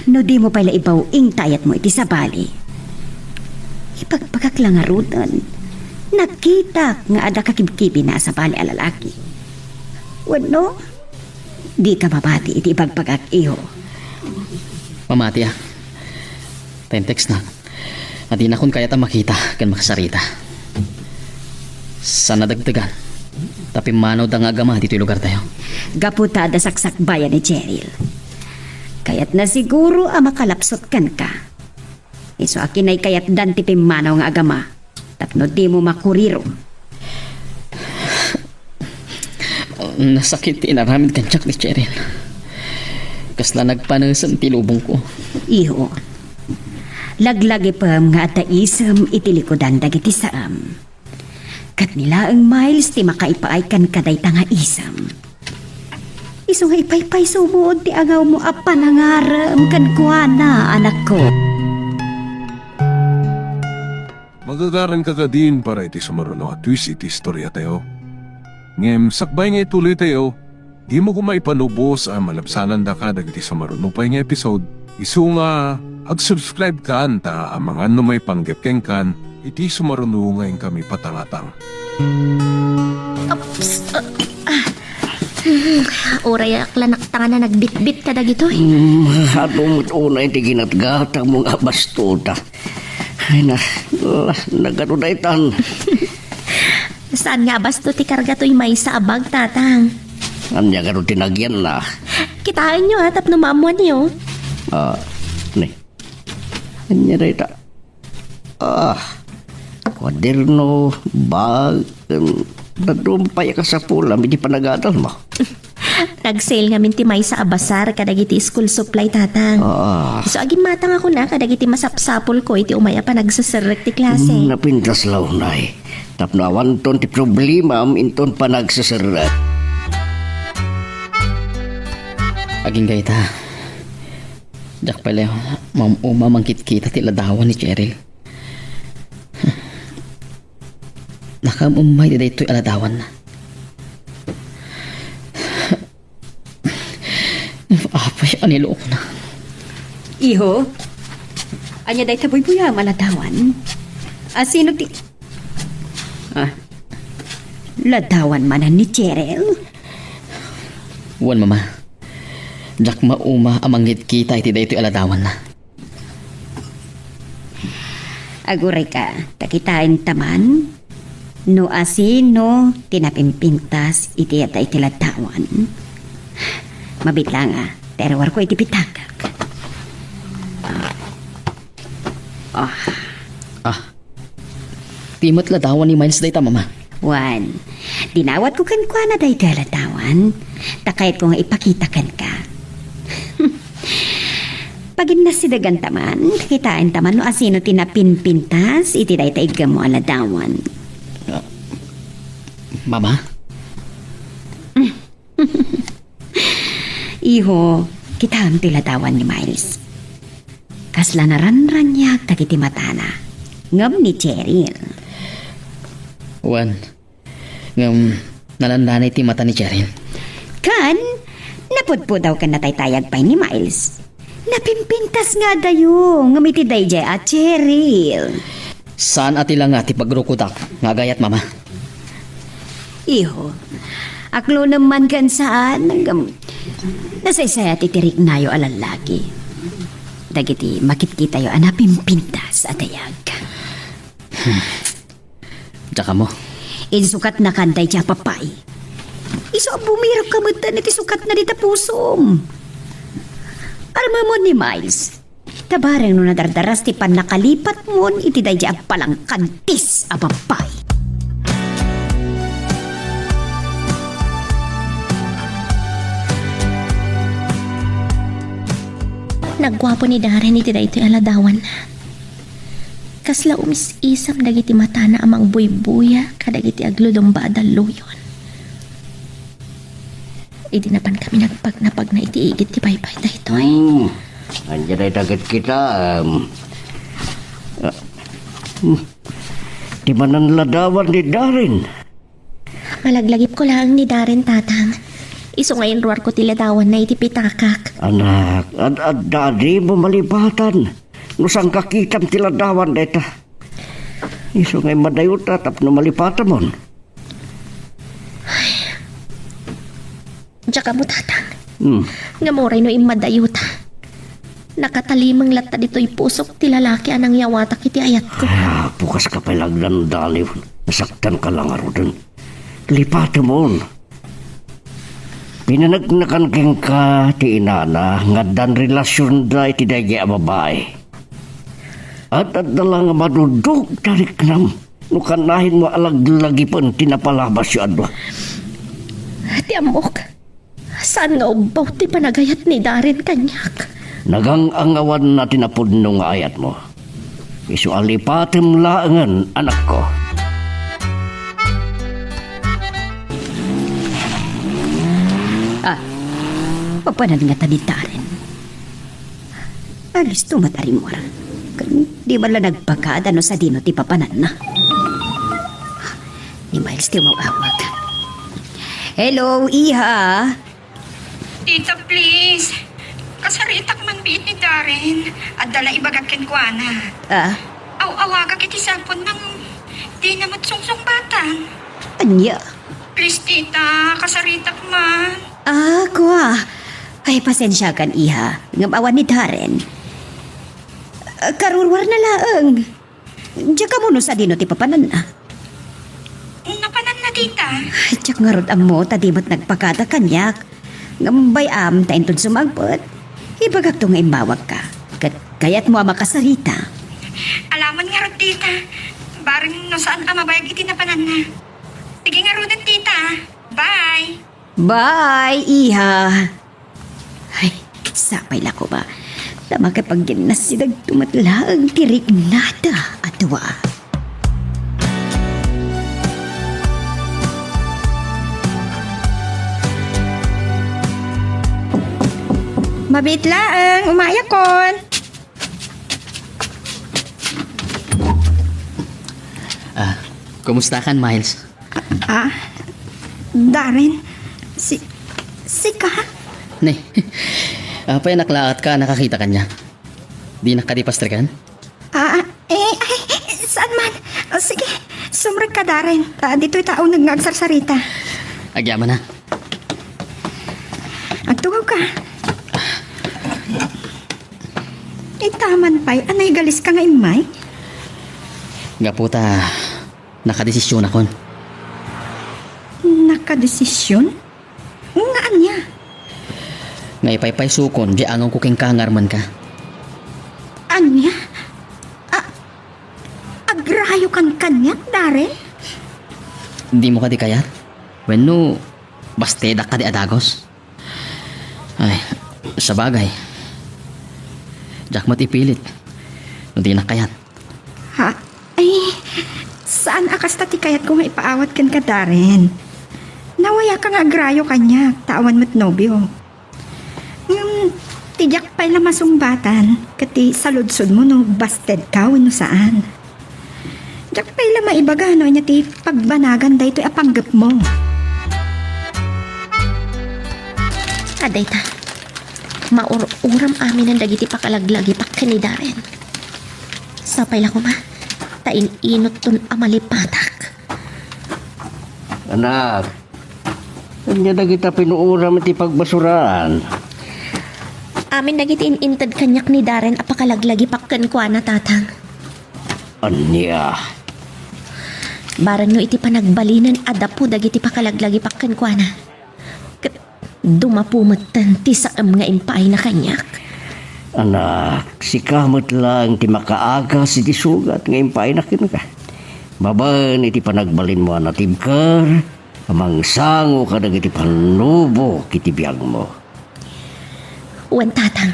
no dimo pay la ibaw-ing ti ayatmo iti sabali, ibagbagak la ngaruden, nakitak nga adda kakibkibina a sabali a lalaki. Wenno, dika mamati iti ibagbagak, iho. Mamati a. Ten text na. A dinakon kayat a makita ken makasarita. Saan a dagdagan ta pimmanawda nga agama ditoy lugartayo. Gapu ta adda saksakbayan ni Cheryl. Kayatna siguro a makalapsot kenka. Isu a kinaykayatdan ti pimmanaw nga agama tapno dimo makuriro. Nasakit ti inaramid kaniak ni Cheryl. Kasla nagpanesem ti lubongko. Iho, laglagipem nga adda isem iti likudan dagiti saem. Ket ni laeng Miles ti makaipaay kenka dayta nga isem. Isu nga ipaypaysomon ti angawmo a panangarem kenkuana, anakko. Magagaranka kadin para iti sumaruno a twist iti istoriatayo. Ngem sakbay nga ituloytayo, dimo koma ipanubos a malabsanandaka dagiti sumaruno pay nga episode. Isu nga ag-subscribe kan ta amangan no maipanggep kenkan iti sumaruno nga inkami patangatang. Ups, ah, ah. Hmm, uray ak la naktangan a nagbitbit kadagitoy. Hmm, adu met unay ti ginatgatangmo nga abasto ta. Ay na, la, nagadu daytan. Saan nga abasto ti karga toy maysa a bag, Tatang? Ania gadu ti nagyanna? Kitaenyo, a, tapno maammoanyo. Ah, ni. Ania dayta? Ah, kuaderno, bag, em, dadduma pay a kasapulam iti panagadalmo. Nag-sale ngamin ti maysa a basar kadagiti school supply, Tatang. Ah. Isu a gimmatangakon a kadagiti masapsapulko iti umay a panagseserrek ti klase. Mm, napintas la unay. Tapno awanton ti problemam inton panagseserrek. Agingga ita. Diak pay la maum-uma a mangkitkita ti ladawan ni Cheryl. Nakaum-ummay ti daytoy a ladawanna. Apay, anilokna. Iho, ania dayta buybuyam a ladawan? A, sino ti, ah, ladawan manen ni Cheryl? Wen, Mama. Diak mauma a mangkitkita iti daytoy a ladawanna. Aguray ka, ta kitaenta man no asino ti napimpintas iti adda iti ladawan. Mabiit laeng a, ta iruarko iti pitakak. Ah. Ah. Ti met ladawan ni Miles dayta, Mama. Wen, dinawatko kenkuana daytoy a ladawan, ta kayatko nga ipakita kenka. Paginnasidagan ta man, kitaen ta man no asino ti napimpintas iti dayta iggammo a ladawan. Ah, Mama? Iho, kitaem ti ladawan ni Miles. Kasla naranraniag dagiti matana. Ngem ni Cheryl. Wen, ngem nalandanay ti mata ni Cheryl. Ken, napudpudaw ken nataytayag pay ni Miles. Napimpintas nga adayo, ngem iti daydiay a Cheryl. Saan a ti langa ti pagrukodak nga agayat, Mama. Iho, aklonem man ken saan, ngem nasaysayat iti riknayo a lallaki dagiti makitkitayo a napimpintas a dayag. Hmm. Diak ammo. Insukatnakan daydiay a pappay. Isu a bumirekka metten iti sukatna dita pusom. Aramem ni Miles, ta bareng no nadardaras ti pannakalipatmon iti daydi agpalangkantis a babbai. Nagguapo ni Darren iti daytoy a ladawan. Kasla umis-isam dagiti matana a mangbuybuya kadagiti aglulumba a dalluyon. Idi napan kami nagpagnapagna iti igid ti baybay daytoy. Hmm. Ania dayta ket kita, em, ah, hmm. Ti mananladawan ni Darren. Malaglagipko laeng ni Darren, Tatang. Isu nga inruarko ti ladawanna iti pitakak. Anak, ad-, adda a dimo malipatan. No saan kakitam ti ladawan dayta. Isu nga immadayota tapno malipatamon. Diak ammo, Tatang. Hmm. Ngem uray no immadayota, nakatalimeng latta ditoy pusok ti lalaki a nangyawatak iti ayatko. Ay, Apo, kas ka pay la agdandaliw. Nasaktan ka la ngaruden. Lipatemon. Pinaneknekan kenka ti inana nga addan relasionda iti daydi a babai. Ad-adda la nga madudog ta riknam no kanayon mo a laglagipen ti napalabasyo a dua. Ti ammok, saan nga ubbaw ti panagayat ni Darren kaniak. Nagang-angawanna ti napudno nga ayatmo. Isu a lipatem laengen, anakko. Ah, mapanan ngata ni Darren? Alisto met a rimmuar. Ken di man la nagpakada no sadino ti papananna. Ni Miles ti umaw-awag. Hello, iha. Tita, please. Kasaritak man biit ni Darren. Adda la ibagak kenkuana. Ah? Aw-awagak iti cellphone nang dina met sungsungbatan. Ania? Please, tita, kasaritak man. Ah, kua. Ay, pasensiakan, iha. Ngem awan ni Darren. Ah, karurwar na laeng. Diak ammo no sadino ti papananna. Napananna, tita. Ay, diak ngarud ammo ta di met nagpakada kaniak. Ngem bay-am ta inton sumangpet, ibagakto nga immawagka. Ket kayatmo a makasarita. Alaman ngarud, tita. Bareng no saan a mabayag iti napananna. Sige ngaruden, tita. Bye. Bye, iha. Ay, sapay la koma. Ta makipagginnassidagto met laeng ti riknada a dua. Mabiit laeng, umayakon. Ah, kumustakan, Miles? Ah, Darren, si, sika? Ne, apay a naklaat ka a nakakita kaniak? Dinak kadi pastreken? Ah, eh, ay, saan man? Ah, sige, sumrekka, Darren. Ah, ditoy ta uneg nga agsarsarita. Agyamanak. Agtugawka. Ita man pay a naigaliska nga immay? Gapu ta nakadesisionakon. Nakadesision? Nga ania? Nga ipaypaysokon diay angawko kenka nga armenka. Ania? A-, agrayokan kaniak, Darren? Dimo kadi kayat? Wenno, bastedak kadi a dagus? Ay, sabagay. Diak met ipilit no dinak kayat. Ha? Ay, saan a kasta ti kayatko nga ipaawat kenka, Darren. Nawayaka nga agrayo kaniak, ta awan met nobio. Ngem, ti diak pay la masungbatan, ket ti saludsodmo no bastedka wenno saan. Diak pay la maibaga no ania ti pagbanagan daytoy a panggepmo. Adda ita, maur-uram aminen dagiti pakalaglagipak ken ni Darren. Sapay la koma, ta in-inutton a malipatak. Anak, ania dagita pinuuram iti pagbasuraan? Amin dagiti in-inted kaniak ni Darren a pakalaglagipak kenkuana, Tatang. Ania? Bareng no iti panagbalinen a dapo dagiti pakalaglagipak kenkuana, Dumapu metten ti saem nga impaayna kaniak. Anak, sika met laeng ti makaagas iti sugat nga impaayna kenka. Babaen iti panagbalinmo a natibker, a mangsango kadagiti pannubok iti biagmo. Wen, Tatang,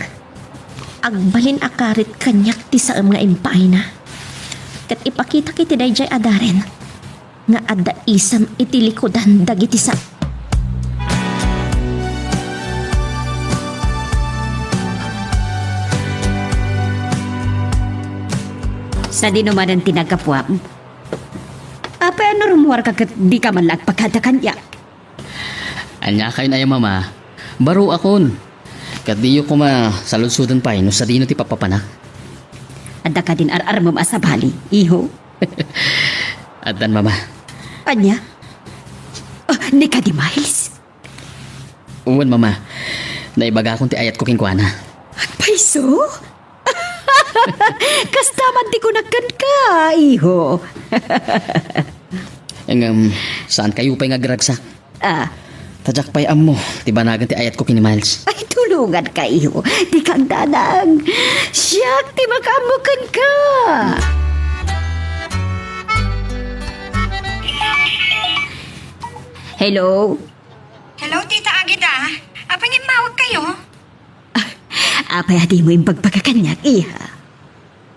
agbalin a karit kaniak ti saem nga impaayna. Ket ipakitak iti daydiay a Darren nga adda isem iti likudan dagiti sa- Sadino manen ti naggapuam? Apay a no rummuarka ket dika man la agpakada kaniak? Ania kayon aya, Mama? Baruakon. Ket diyo koma saludsoden pay no sadino ti papapanak. Adda kadin ar-armem a sabali, iho? Addan, Mama. Ania? Ah, ni kadi Miles? Wen, Mama. Naibagakon ti ayatko kenkuana. Agpayso? Kasta man ti kunak kenka, iho. Ngem, saan kayo pay nga agragsak? Ah. Ta diak pay ammo ti banagan ti ayatko ken ni Miles. Ay, tulonganka, iho. Dika agdanag. Siak ti makaammo kenka. Hello? Hello, Tita Agida. Apay nga immawag kayo? Apay a dimo imbagbaga kaniak, iha?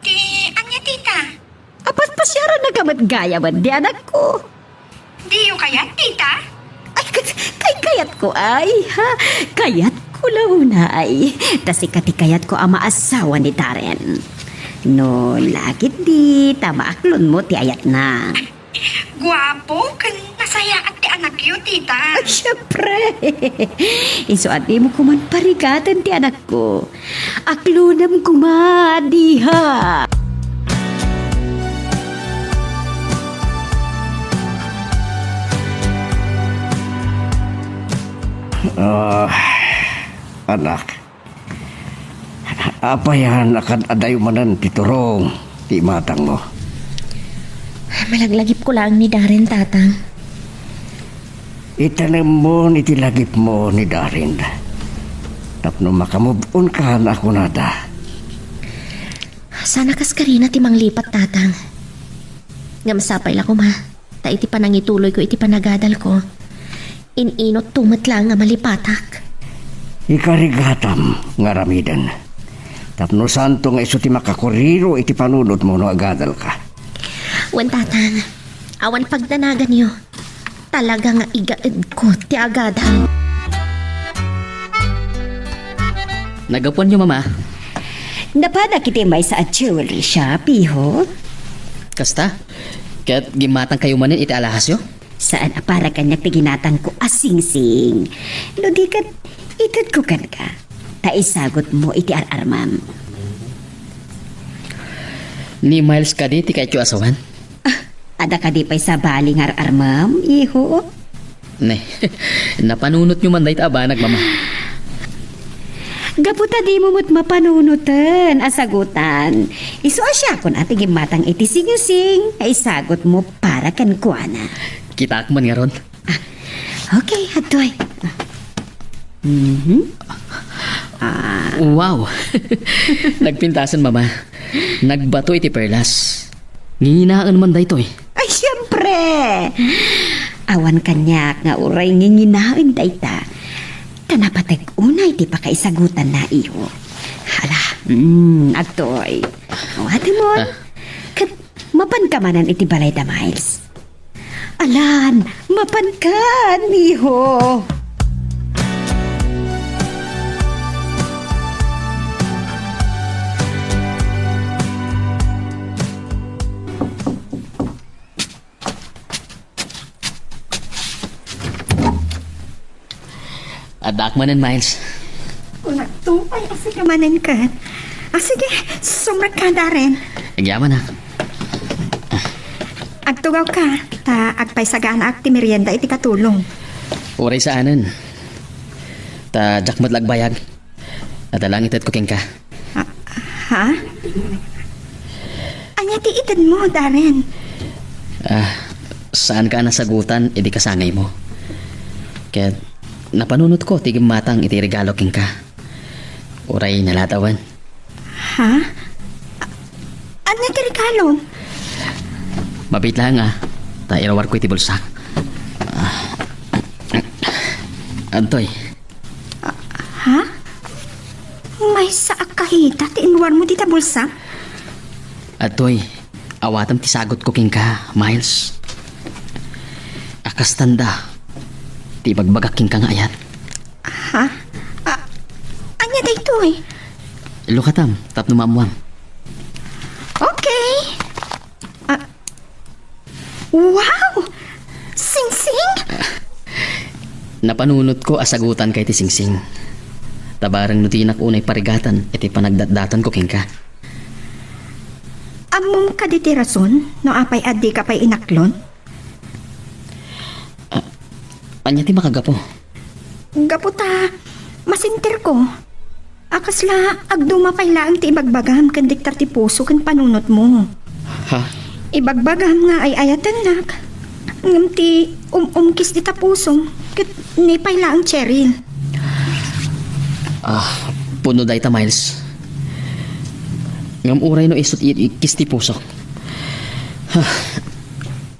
Ti ania, tita? Apaspasiarannak met gayamen ti anakko. Diyo kayat, tita? Ay, kay, kay kayatko, ay, ha? Kayatko la unay. Ta sika ti kayatko a maasawa ni Darren. No, lagitdi, ta maaklonmo ti ayatna. Guapo ken nasayaat ti anakyo, tita. Ay, siempre. Isu a dimo koman parigaten ti anakko. Aklonem koma, diha. Ah, anak. Apay a nakad-adayo manen ti turong ti imatangmo? Malaglagipko laeng ni Darren, Tatang. Itanemmo iti lagipmo ni Darren tapno makamove-onka a kunada. Saan a kas karina ti manglipat, Tatang. Ngem sapay la koma, ta iti panangituloyko iti panagadalko, in-inutto met laeng a malipatak. Ikarigatam nga aramiden. Tapno saanto nga isu ti makakuriro iti panunotmo no agadalka. Wen, Tatang, awan pagdanaganyo. Talaga nga igaedko ti agadam. Naggapuanyo, Mama? Napanak iti maysa a jewelry shop, iho. Kasta? Ket gimmatangkayo manen iti alahasyo? Saan a para kaniak ti ginatangko a singsing. No di ket, itedko kenka. Ta isagutmo iti ar-armam. Ni Miles kadi ti kayatyo a sawen? Ah, adda kadi pay sabali nga ar-armam, iho? Ne, napanunotyo man dayta a banag, Mama. Gapu ta dimo met mapanunoten a sagutan. Isu a siakon a ti gimmatang iti singsing nga isagutmo para kenkuana. Kitaak man ngarud. Ah, okay, adtoy. Mhm. Ah. Wow! Nagpintasen, Mama. Nagbato iti perlas. Nginginaen man daytoy. Ay, siempre! Awan kaniak nga uray nginginaen dayta. Ta napateg unay ti pakaisagutanna, iho. Hala, mm, adtoy. Awatemon. Ah. Ket mapanka manen iti balay da Miles. Alan, mapankan, iho. Addaak manen, Miles. Kunakto, ay, asika manen ket. Ah, sige, sumrekka, Darren. Agyamanak. Agtugawka, ta agpaysaganaak ti merienda iti katulong. Uray saanen. Ta diak met la agbayag. Adda lang itedko kenka. Ah, ha? Ania ti itedmo, Darren? Ah, saanka a nasagutan idi kasangaymo. Ket Napanunotko ti gimmatang iti regalo kenka. Uray naladawen. Ha? A-, ania ti regalom? Mabiit laeng a, ta irawarko iti bulsak. Ah. Adtoy. Ah, ha? Maysa a kahita ti inwarmo dita bulsak? Adtoy, awatem ti sagutko kenka, Miles. A kastanda ti ibagbagak kenka nga ayat. Ha? Ah, ania daytoy? Lukatam, tapno maammuam. Okay. Ah, wow! Singsing? Napanunotko a sagutanka iti singsing. Ta bareng no dinak unay parigatan iti panagdatdatonko kenka. Ammom kadi ti rason no apay a dika pay inaklon? Ah, ania ti makagapu? Gapu ta masenterko a kasla agduma pay laeng ti ibagbagam ken diktar ti puso ken panunotmo. Ha? Ibagbagam nga ay-ayatennak, ngem ti um-umkis dita pusom ket ni pay laeng Cheryl. Ah, pudno dayta, Miles. Ngem uray no isut' ikkis ti pusok. Ha,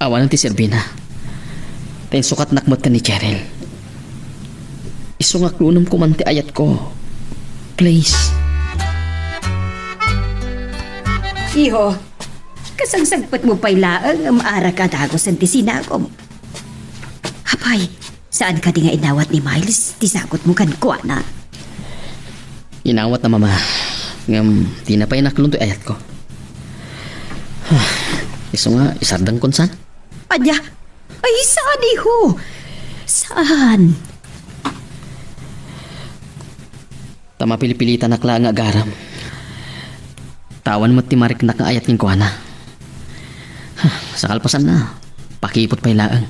awanen ti serbina. Ta insukatnak met ken ni Cheryl. Isu nga aklonem koman ti ayatko. Please. Iho, kasagsagpetmo pay laeng ngem arak a dagusen ti sinagom. Apay, saan kadi nga inawat ni Miles ti sagutmo kenkuana? Inawatna, Mama. Ngem dina pay inaklon toy ayatko. Isu nga, isardengkon saan? Ania? Ay, saan, iho? Saan? Ta mapilpilitanak laeng nga agaram. Ta awan met ti mariknak nga ayat kenkuana. Sa kalpasanna, pakiput pay laeng.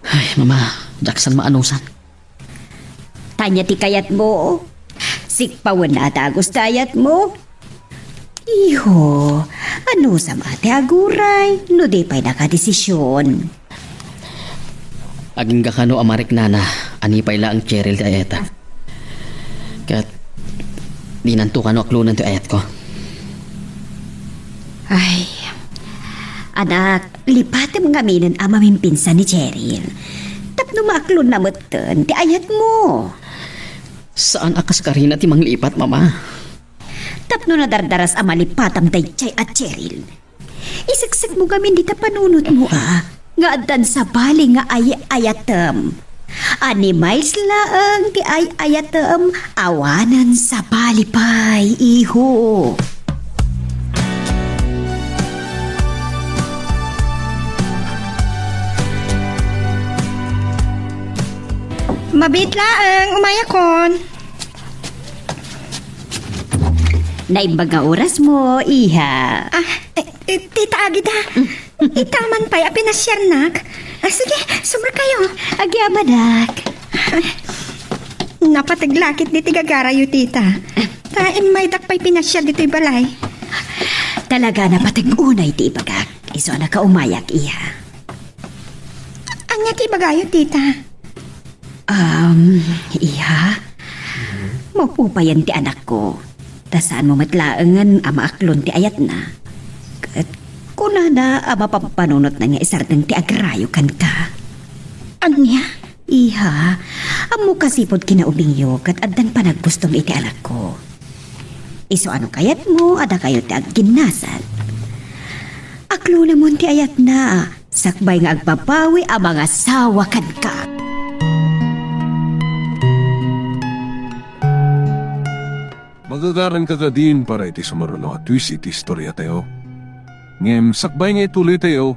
Ay, Mama, diak saan maanusan. Ania ti kayatmo? Sikpawenna a dagus ti ayatmo? Iho, anusam a ti aguray no di pay nakadesision? Agingga kano a mariknana a ni pay laeng Cheryl ti ayatak. Ket dinanto kano aklonen ti ayatko. Ay, anak, lipatem ngaminen a mamimpinsan ni Cheryl. Tapno maaklonna metten ti ayatmo. Saan a kaskarina ti manglipat, Mama. Tapno nadardaras a malipatam daydiay a Cheryl. Iseksekmo ngamin dita panunotmo a, nga addan sabali nga ay-ayatem. A ni Miles laeng ti ay-ayatem, awanen sabali pay, iho. Mabiit laeng, umayakon. Naimbag nga orasmo, iha. Ah, eh, eh, Tita Agida. Ita man pay a pinasiarnak. Ah, sige, subrakayo. Agyamanak. Ay, napateg la ketdi ti gagarayo, Tita. Ta immaydak pay pinasiar ditoy balay. Talaga, napateg unay ti ibagak. Isu a nakaumayak, iha. Ania ti ibagayo, Tita? Um, iha, maupayan ti anakko. Ta saanmo met laengen a maaklon ti ayatna. Ket kunana a mapampanunotna nga isardeng ti agrayo kenka. Ania? Iha, ammok a sipud kinaubingyo ket addan panaggustom iti anakko. Isu a no kayatmo a dakayo ti agginnasat, aklonemon ti ayatna, sakbay nga agbabawi a mangasawa kenka. Magagaranka kadin para iti sumaruno a twist iti istoriatayo. Ngem sakbay nga ituloytayo,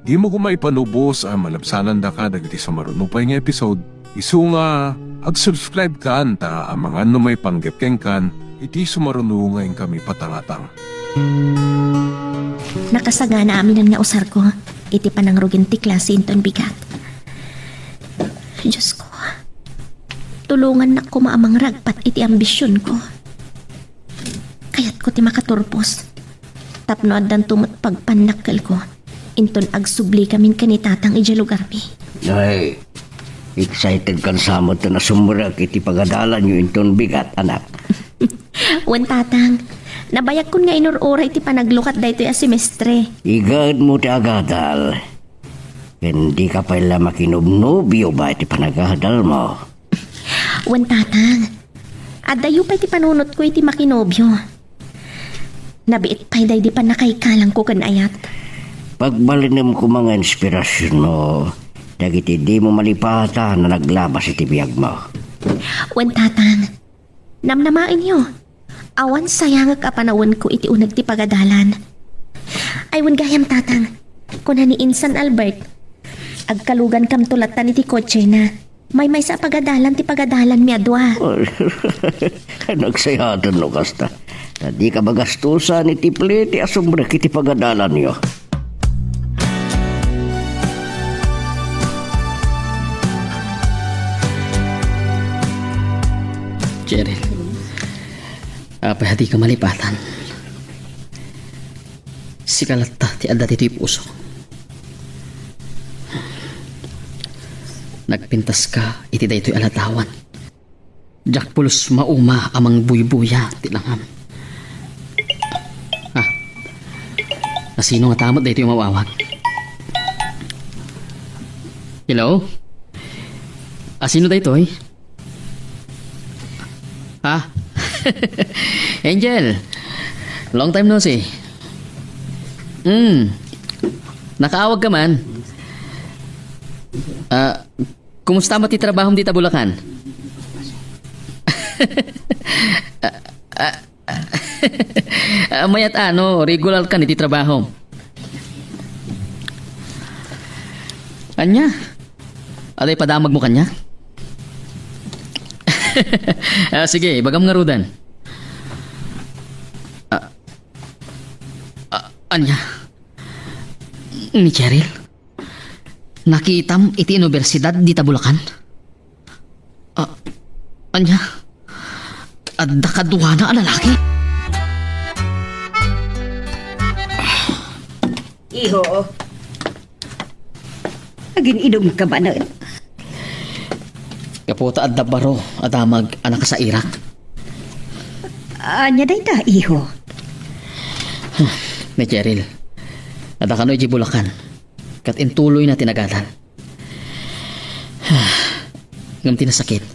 dimo koma ipanubos a malabsanandaka dagiti sumaruno pay nga episode. Isu nga, ag-subscribe kan ta amangan no maipanggep kenkan iti sumaruno nga inkami patangatang. Nakasagana aminen nga usarko iti panangrugin ti klase inton bigat. Diosko, tulongannak koma a mangragpat iti ambisionko. Kayatko ti makaturpos tapno addanto met pagpannakkelko inton agsubli kamin ken ni Tatang idiay lugarmi. Ay, Excited kan sa met ta nasumrek iti pagadalanyo inton bigat, anak. Wen, Tatang. Nabayagkon nga inur-uray ti panaglukat daytoy a semestre. Igaedmo ti agadal. Ken dika pay la makinobnobio ba iti panagadalmo? Wen, Tatang. Addayo pay ti panunotko iti makinobio. Nabiit pay daydi pannakaikalangko ken ayat. Pagbalinem koma nga inspirasionmo dagiti dimo malipatan a naglabas iti biagmo. Wen, Tatang. Namnamaenyo. Awan sayangek a panawenko iti uneg ti pagadalan. Ay, wen gayam, Tatang. Kuna ni Insan Albert, agkalugankamto lattan iti kotsena. Maymaysa a pagadalan ti pagadalanmi a dua. Nagsayaten no kasta. Ta dika magastusan iti plete a sumrek iti pagadalanyo. Cheryl, apay a dika malipatan? Sika latta ti adda ditoy puso. Nagpintaska iti daytoy a ladawan. Diak pulos mauma a mangbuybuya ti langam. Ah. Asino ngata met daytoy umawawag? Hello? Asino daytoy? Ha? Angel, long time no see. Hmm. Nakaawag ka man? Ah, kumusta met ti trabahom dita Bulacan? Ah, ah, ah, mayat ano, regular kan iti trabahom? Ania? Aday padamagmo kaniak? Ah, sige, ibagam ngaruden. Ah, ah, ania? Ni Cheryl? Nakitam iti universidad dita Bulacan? Ah, ania? Adda kaduana a lalaki? Iho, agin-inumka manen? Gapu ta adda baro a damag a nakasairak. Ania dayta, iho? Ni Cheryl, adda kano iti Bulacan. Ket intuloyna ti nagadal. Ngem ti nasakit,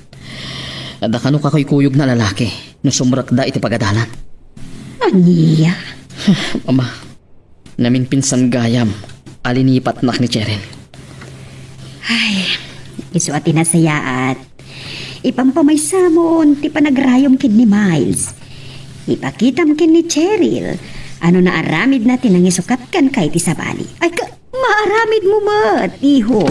adda kano kakuykuyogna a lalaki no sumrekda iti pagadalan. Ania? Ama, naminpinsan gayam a linipatnak ni Cheryl. Ay, isu a ti nasayaat. Ipampamaysamon ti panagrayom ken ni Miles. Ipakitam ken ni Cheryl a no naaramidna ti nangisukat kenka iti sabali. Ay, ka, maaramidmo met, iho.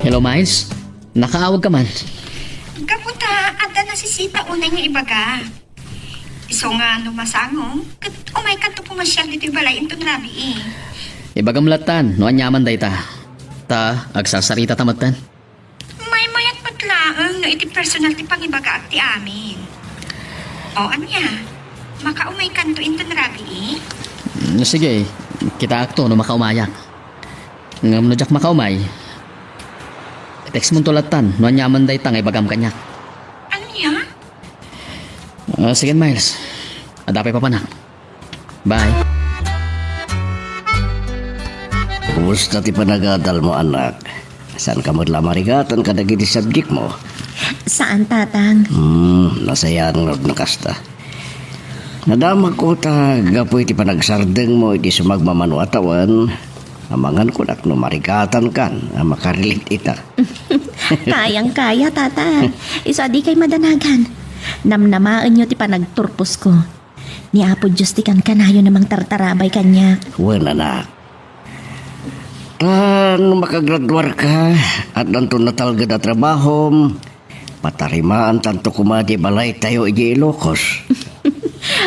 Hello, Miles. Nakaawag ka man? Gapu ta, adda nasisita unay nga ibaga. Isu nga no masangom, ket umaykanto pumasiar ditoy balay inton rabii. Ibagam lattan no aniaman dayta. Ta, agsarsarita ta metten. Maymayat met laeng no iti personal ti pangibagaak ti amin. O, ania? Makaumaykanto inton rabii? Mm, sige, kitaakto no makaumayak. Ngem no diak makaumay, text monto lattan no aniaman dayta nga ibagam kaniak. Ania? Ah, sige, Miles. Adda pay papanak. Bye. Kumusta ti panagadalmo, anak? Saanka met la marigatan kadagiti subjectmo? Saan, Tatang. Hmm, nasayaat no kasta. Nadamagko ta gapu iti panagsardengmo iti sumagmamano a tawen, amangan kunak no marigatankan a makarelate ita. Kayang-kaya, Tatang. Isu a dikay madanagan. Namnamaenyo ti panagturposko. Ni Apo Dios ti kankanayon a mangtartarabay kaniak. Wen, anak. Ta no makagraduarka, addanto natalged a trabahom, patarimaantanto koma di balaytayo idiay Ilocos.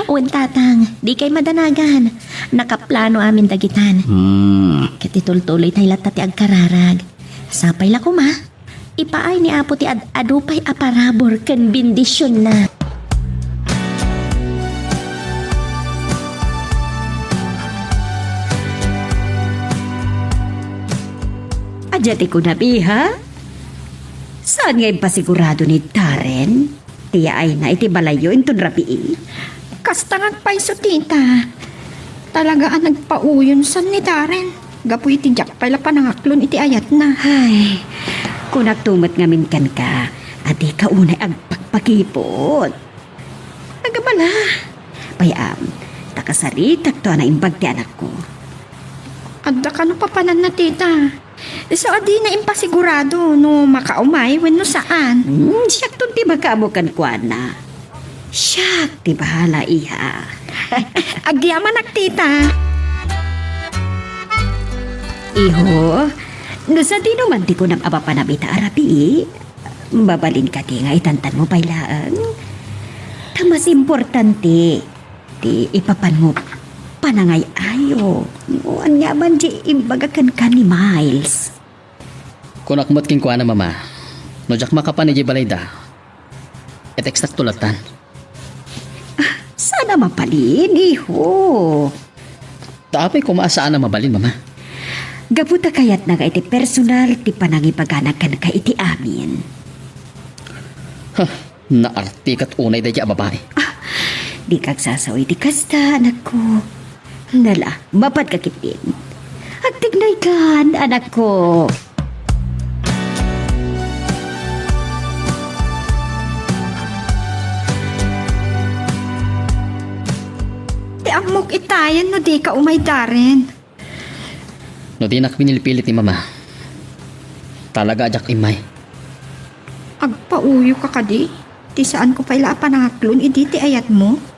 Wen, Tatang, dikay madanagan. Nakaplano amin dagitan. Hmm. Ket itultuloytay latta ti agkararag. Sapay la koma. Ipaay ni Apo ti ad-adu pay a parabur ken bendisionna. Dia ti kunam, iha? Saan nga impasigurado ni Darren ti yaayna iti balayyo inton rabii? Kasta nga agpayso, tita. Talaga a nagpauyonsan ni Darren gapu iti diak pay la panangaklon iti ayatna. Ay, kunakto met ngamin kenka a dika unay agpakpakipot. Agabala. Pay-am, ta kasaritakto a naimbag ti anakko. Adda kano papananna, tita. Isu a dina impasigurado no makaumay wenno saan. Hmm, siakton ti makaammo kenkuana. Siak ti bahala, iha. Agyamanak, tita. Iho, no sadino man ti kunam a mapanam ita a rabii, mabalin kadi nga itantanmo pay laeng? Ta mas importante ti ipapanmo panangay-ayo. Ania man ti imbag kenka ni Miles? Kunak met kenkuana, Mama, no diak makapan idiay balayda, i-textakto lattan. Ah, saan a mabalin, iho. Ta apay koma a saan a mabalin, Mama? Gapu ta kayatna nga iti personal ti panangibagana kenka iti amin. Ha, naartikat unay daydi a babai. Ah, dika agsasaw iti kasta, anakko. Nala, mapadka ketdin. Agtignaykan, anakko. Ti ammok itayen no dika umay, Darren. No dinak pinilpilit ni Mama, talaga a diak immay. Agpauyoka kadi? Ti saanko pay la a panangaklon idi ti ayatmo?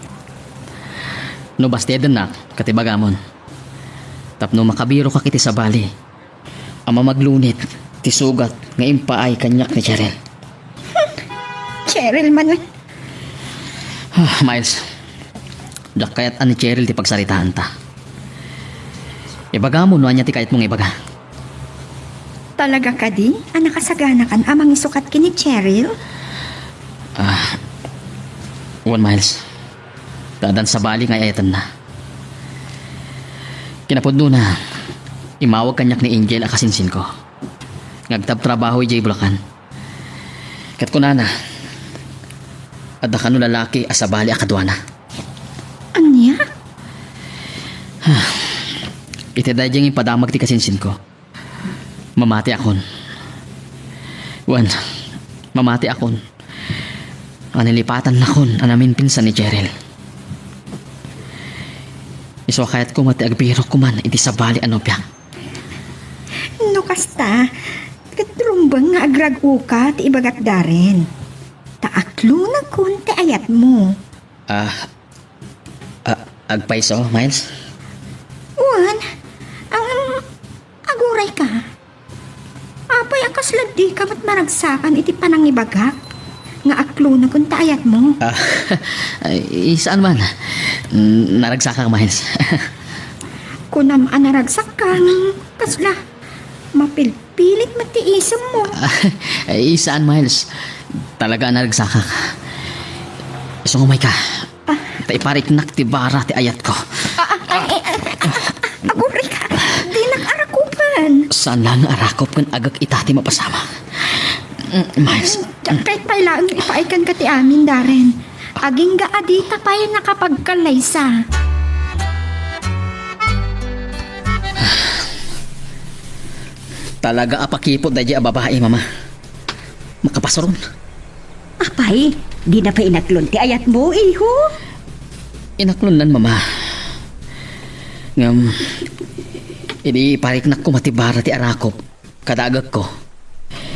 No bastedennak, ket ibagamon. Tapno makabirokak iti sabali a mamaglunit ti sugat nga impaay kaniak ni Cheryl. Cheryl man. Ah, Miles, diak kayat a ni Cheryl ti pagsaritaanta. Ibagamo no ania ti kayatmo nga ibaga. Talaga kadi a nakasaganakan a mangisukat ken ni Cheryl? Ah, wen, Miles. Ta addan sabali nga ay-ayatenna. Kinapudnona, immawag kaniak ni Angel a kasinsinko nga agtabtrabaho idiay Bulacan. Ket kunana, adda kano lalaki a sabali a kaduana. Ania? Iti daydiay nga impadamag ti kasinsinko, mamatiakon. Wen, mamatiakon a nalipatannakon a naminpinsan ni Cheryl. Isu a kayatko met ti agbirokko man iti sabali a nobiak. No kasta, ket rumbeng nga agrag-oka ti ibagak, Darren. Ta aklonakon ti ayatmo. Ah, ah, agpayso, Miles? Wen, ang, aguray ka. Apay a kasla dika met maragsakan iti panangibagak nga aklonakon ti ayatmo? Ah, ay, saan man. Mm, naragsakak, Miles. Kunam a naragsakka, kasla mapilpilit met ti isemmo. Ay, saan, Miles. Talaga a naragsakak. Isu nga umayka. Ah. Ta ipariknak ti bara ti ayatko. Ah, ah, ay, ay, ay, ah, ah, ah, aguray ka. Dinak arakupan. Saan lang nga arakop ken agek ita ti mapasamak. Mm, Miles. Diak kayat pay laeng ipaay kenka ti amin, Darren. Agingga a dita pay nakapagkallaysa. Talaga a pakipot daydiay a babai, Mama. Makapasuron. Apay, dina pay inaklon ti ayatmo, iho? Inaklonnan, Mama. Ngem, idi ipariknak koma ti bara ti arakop kada agekko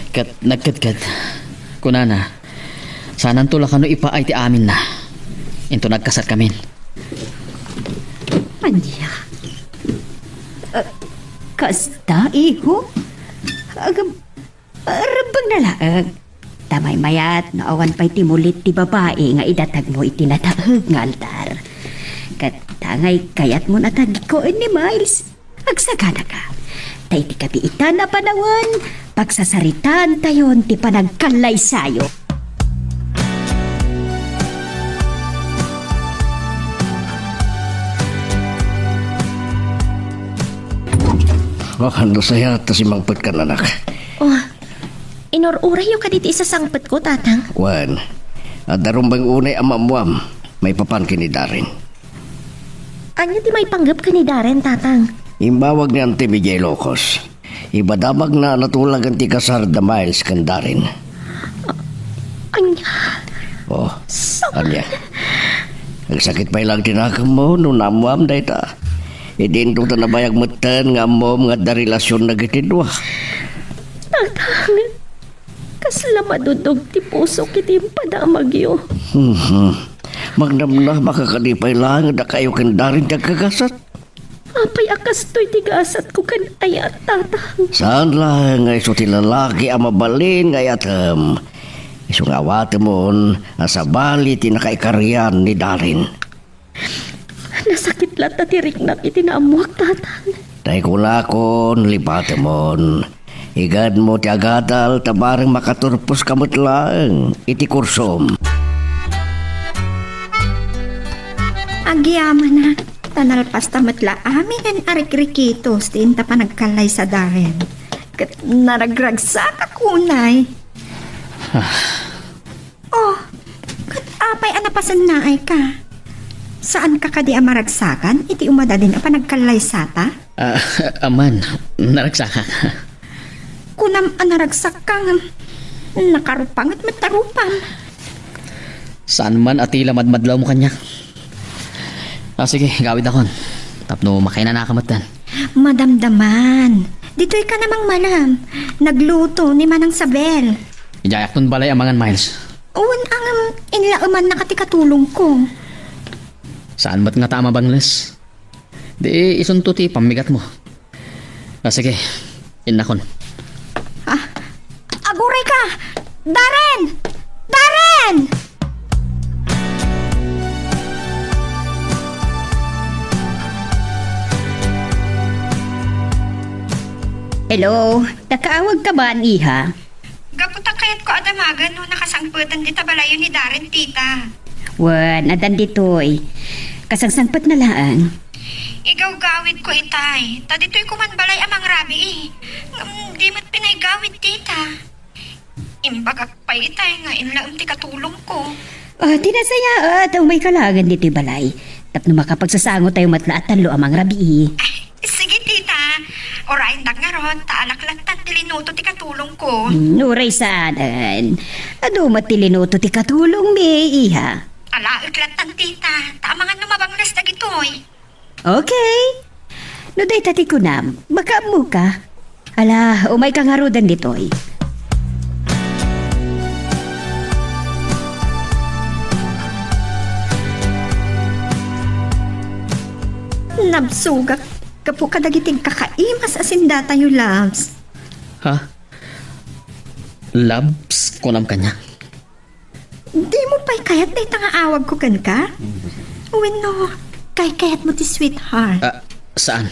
ket nagkedked, kunana, saananto la kano ipaay ti aminna inton agkasarkamin. Ania? Ah, kasta, iho? Agam-, Rumbeng na laeng. Ta maymayat no awan pay ti mulit ti babai nga idatagmo iti nataeng nga altar. Ket ta ngay kayatmon a tagikuen ni Miles, agsaganaka. Ta iti kabiitan a panawen, pagsasaritaantayon ti panagkallaysayo. Oh, no sayat ta simangpetkan, anak. Oh, inur-urayyo kadi ti isasangpetko, Tatang? Wen, adda rumbeng unay a maammuam maipapan ken ni Darren. Ania ti maipanggep ken ni Darren, Tatang? Imbawag ni Auntie Migay Locos. Ibadabagna a natulagan ti kasar da Miles ken Darren. Ania? Oh, ania? Agsakit pay lang ti nakemmo no naammuam dayta. Idi inton ta nabayag metten nga ammom nga adda relasion dagiti dua. Tatang, kasla madudog ti pusok iti impadamagyo. Mhm. Magnamnama ka kadi pay laeng a dakayo ken Darren ti agkagasat? Apay a kastoy ti gasatko ken ayat, Tatang? Saan laeng nga isu ti lalaki a mabalin nga ayatem. Isu nga awatemon a sabali ti nakaikarian ni Darren. Nasakit latta ti riknak iti naammuak, Tatang. Tay kunakon, lipatemon. Igadmo ti agadal ta bareng makaturposka met laeng iti kursom. Agyamanak, ta nalpasta met la aminen a rikrikitos ti inta panagkallaysa Darren. Ket naragragsakak unay. Oh, ket apay a napasennaayka? Saanka kadi a maragsakan iti umadadin a panagkallaysata? Ah, aman, naragsakak. Kunam a naragsakka ngem nakarupanget met ta rupam. Saan man a ti la madmadlawmo kaniak. Ah, sige, gawidakon. Tapno makainanaka metten. Madamdaman. Ditoyka a mangmalem. Nagluto ni Manang Sabel. Idiayakton balay amangan, Miles. Wen, ngem inlaemannaka ti katulongko. Saan met ngata a mabangles? Di isunto ti pammigatmo. Ah, sige. Innakon. Ah, agurayka! Darren! Darren! Hello, nakaawagka man, iha? Gapu ta kayatko a damagen no nakasangpeten dita balayo ni Darren, tita. Wen, addan ditoy. Kasangsangpetna laeng. Igawgawidko itay, ta ditoy koman balay a mangrabii. Ngem di met pinaigawid, tita. Imbagak pay itay nga inlaem ti katulongko. Ah, di nasayaat, umayka laeng ditoy balay. Tapno makapagsasangotayo met la a tallo a mangrabii. Ay, sige, tita. Urayendak ngarud, ta alaek lattan ti linuto ti katulongko. Hmm, uray saanen. Adu met ti linuto ti katulongmi, iha. Alaek lattan, tita. Ta amangan no mabangles dagitoy. Okay. No dayta ti kunam, makaammoka. Ala, umayka ngaruden ditoy. Nabsogak gapu kadagiti agkakaimas a sendatayo, loves. Ha? Loves, kunam kaniak? Dimo pay kayat dayta nga awagko kenka? Wenno, kaykayatmo ti sweetheart? Ah, saan?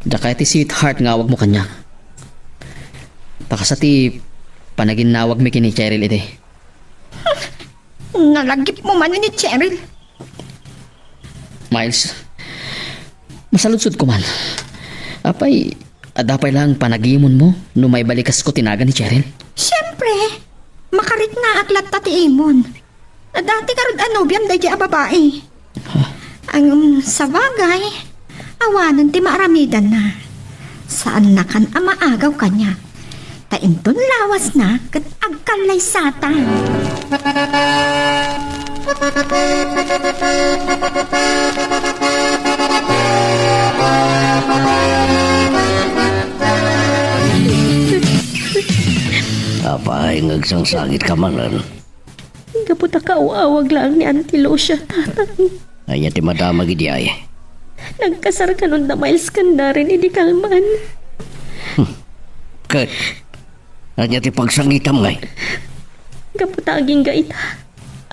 Diak kayat ti sweetheart nga awagmo kaniak. Ta kasta ti panaginnawagmi ken ni Cheryl idi. Nalagipmo man ni Cheryl. Miles, masaludsodko man. Apay, adda pay laeng panagimonmo no maibalikas ko ti nagan ni Cheryl? Siempre, makariknaak latta ti imon. Adda ti ngarud a nobiam daydiay a babai. Huh? Ang, um, sabagay, awanen ti maaramidanna. Saannakan a maagaw kaniak. Ta inton lawasna ket agkallaysatan. Apay nga agsangsangitka manen? Gapu ta kaaw-awag laeng ni Auntie Lucia, Tatang. Ania ti madamag idiay? Nagkasar kanon da Miles ken Darren idi kalman. Hmm. Ket, ania ti pagsangitam ngay? Gapu ta agingga ita,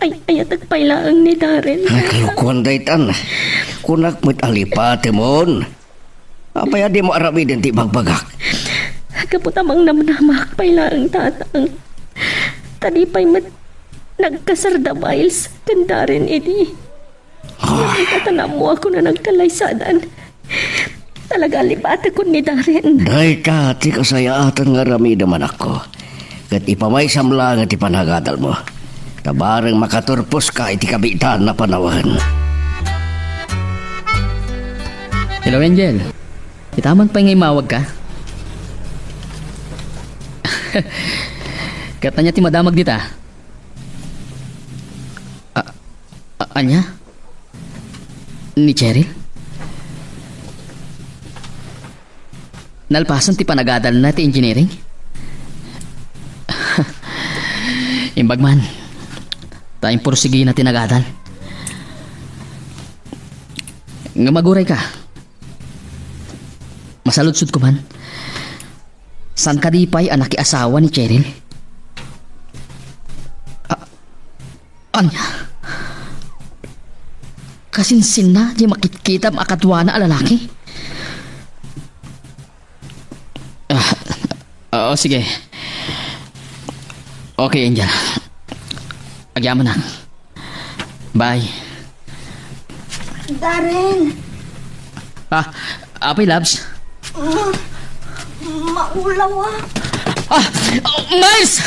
ay-ayatek pay laeng ni Darren. Ay, kalokoan daytan. Kunak met a lipatemon. Apay a dimo aramiden ti ibagbagak? Gapu ta mangnamnamaak pay laeng, Tatang. Ta di pay met nagkasar da Miles ken Darren idi. Ah. Ngem ita ta naammoakon a nagkalaysadan. Talaga, lipatekon ni Darren. Dayta ti kasayaatan nga aramidem, anakko. Ket ipamaysam laeng ti panagadalmo. Ta bareng makaturposka iti kabiitan a panawen. Hello, Angel. Itaman pay nga immawagka? Ket ania ti madamag dita? A-, a-, ania? Ni Cheryl? Nalpasen ti panagadalna ti engineering? Imbag man, ta impursigina ti nagadal. Ngem agurayka, masaludsodko man, saan kadi pay a nakiasawa ni Cheryl? A-, ania? Kasinsinna ti makitkitam a kaduana a lalaki? Ah, oo, sige. Okay, Angel. Agyamanak. Bye. Darren. Ah, apay, Labs? Ah, maulaw, ah. Ah, oh, Miles!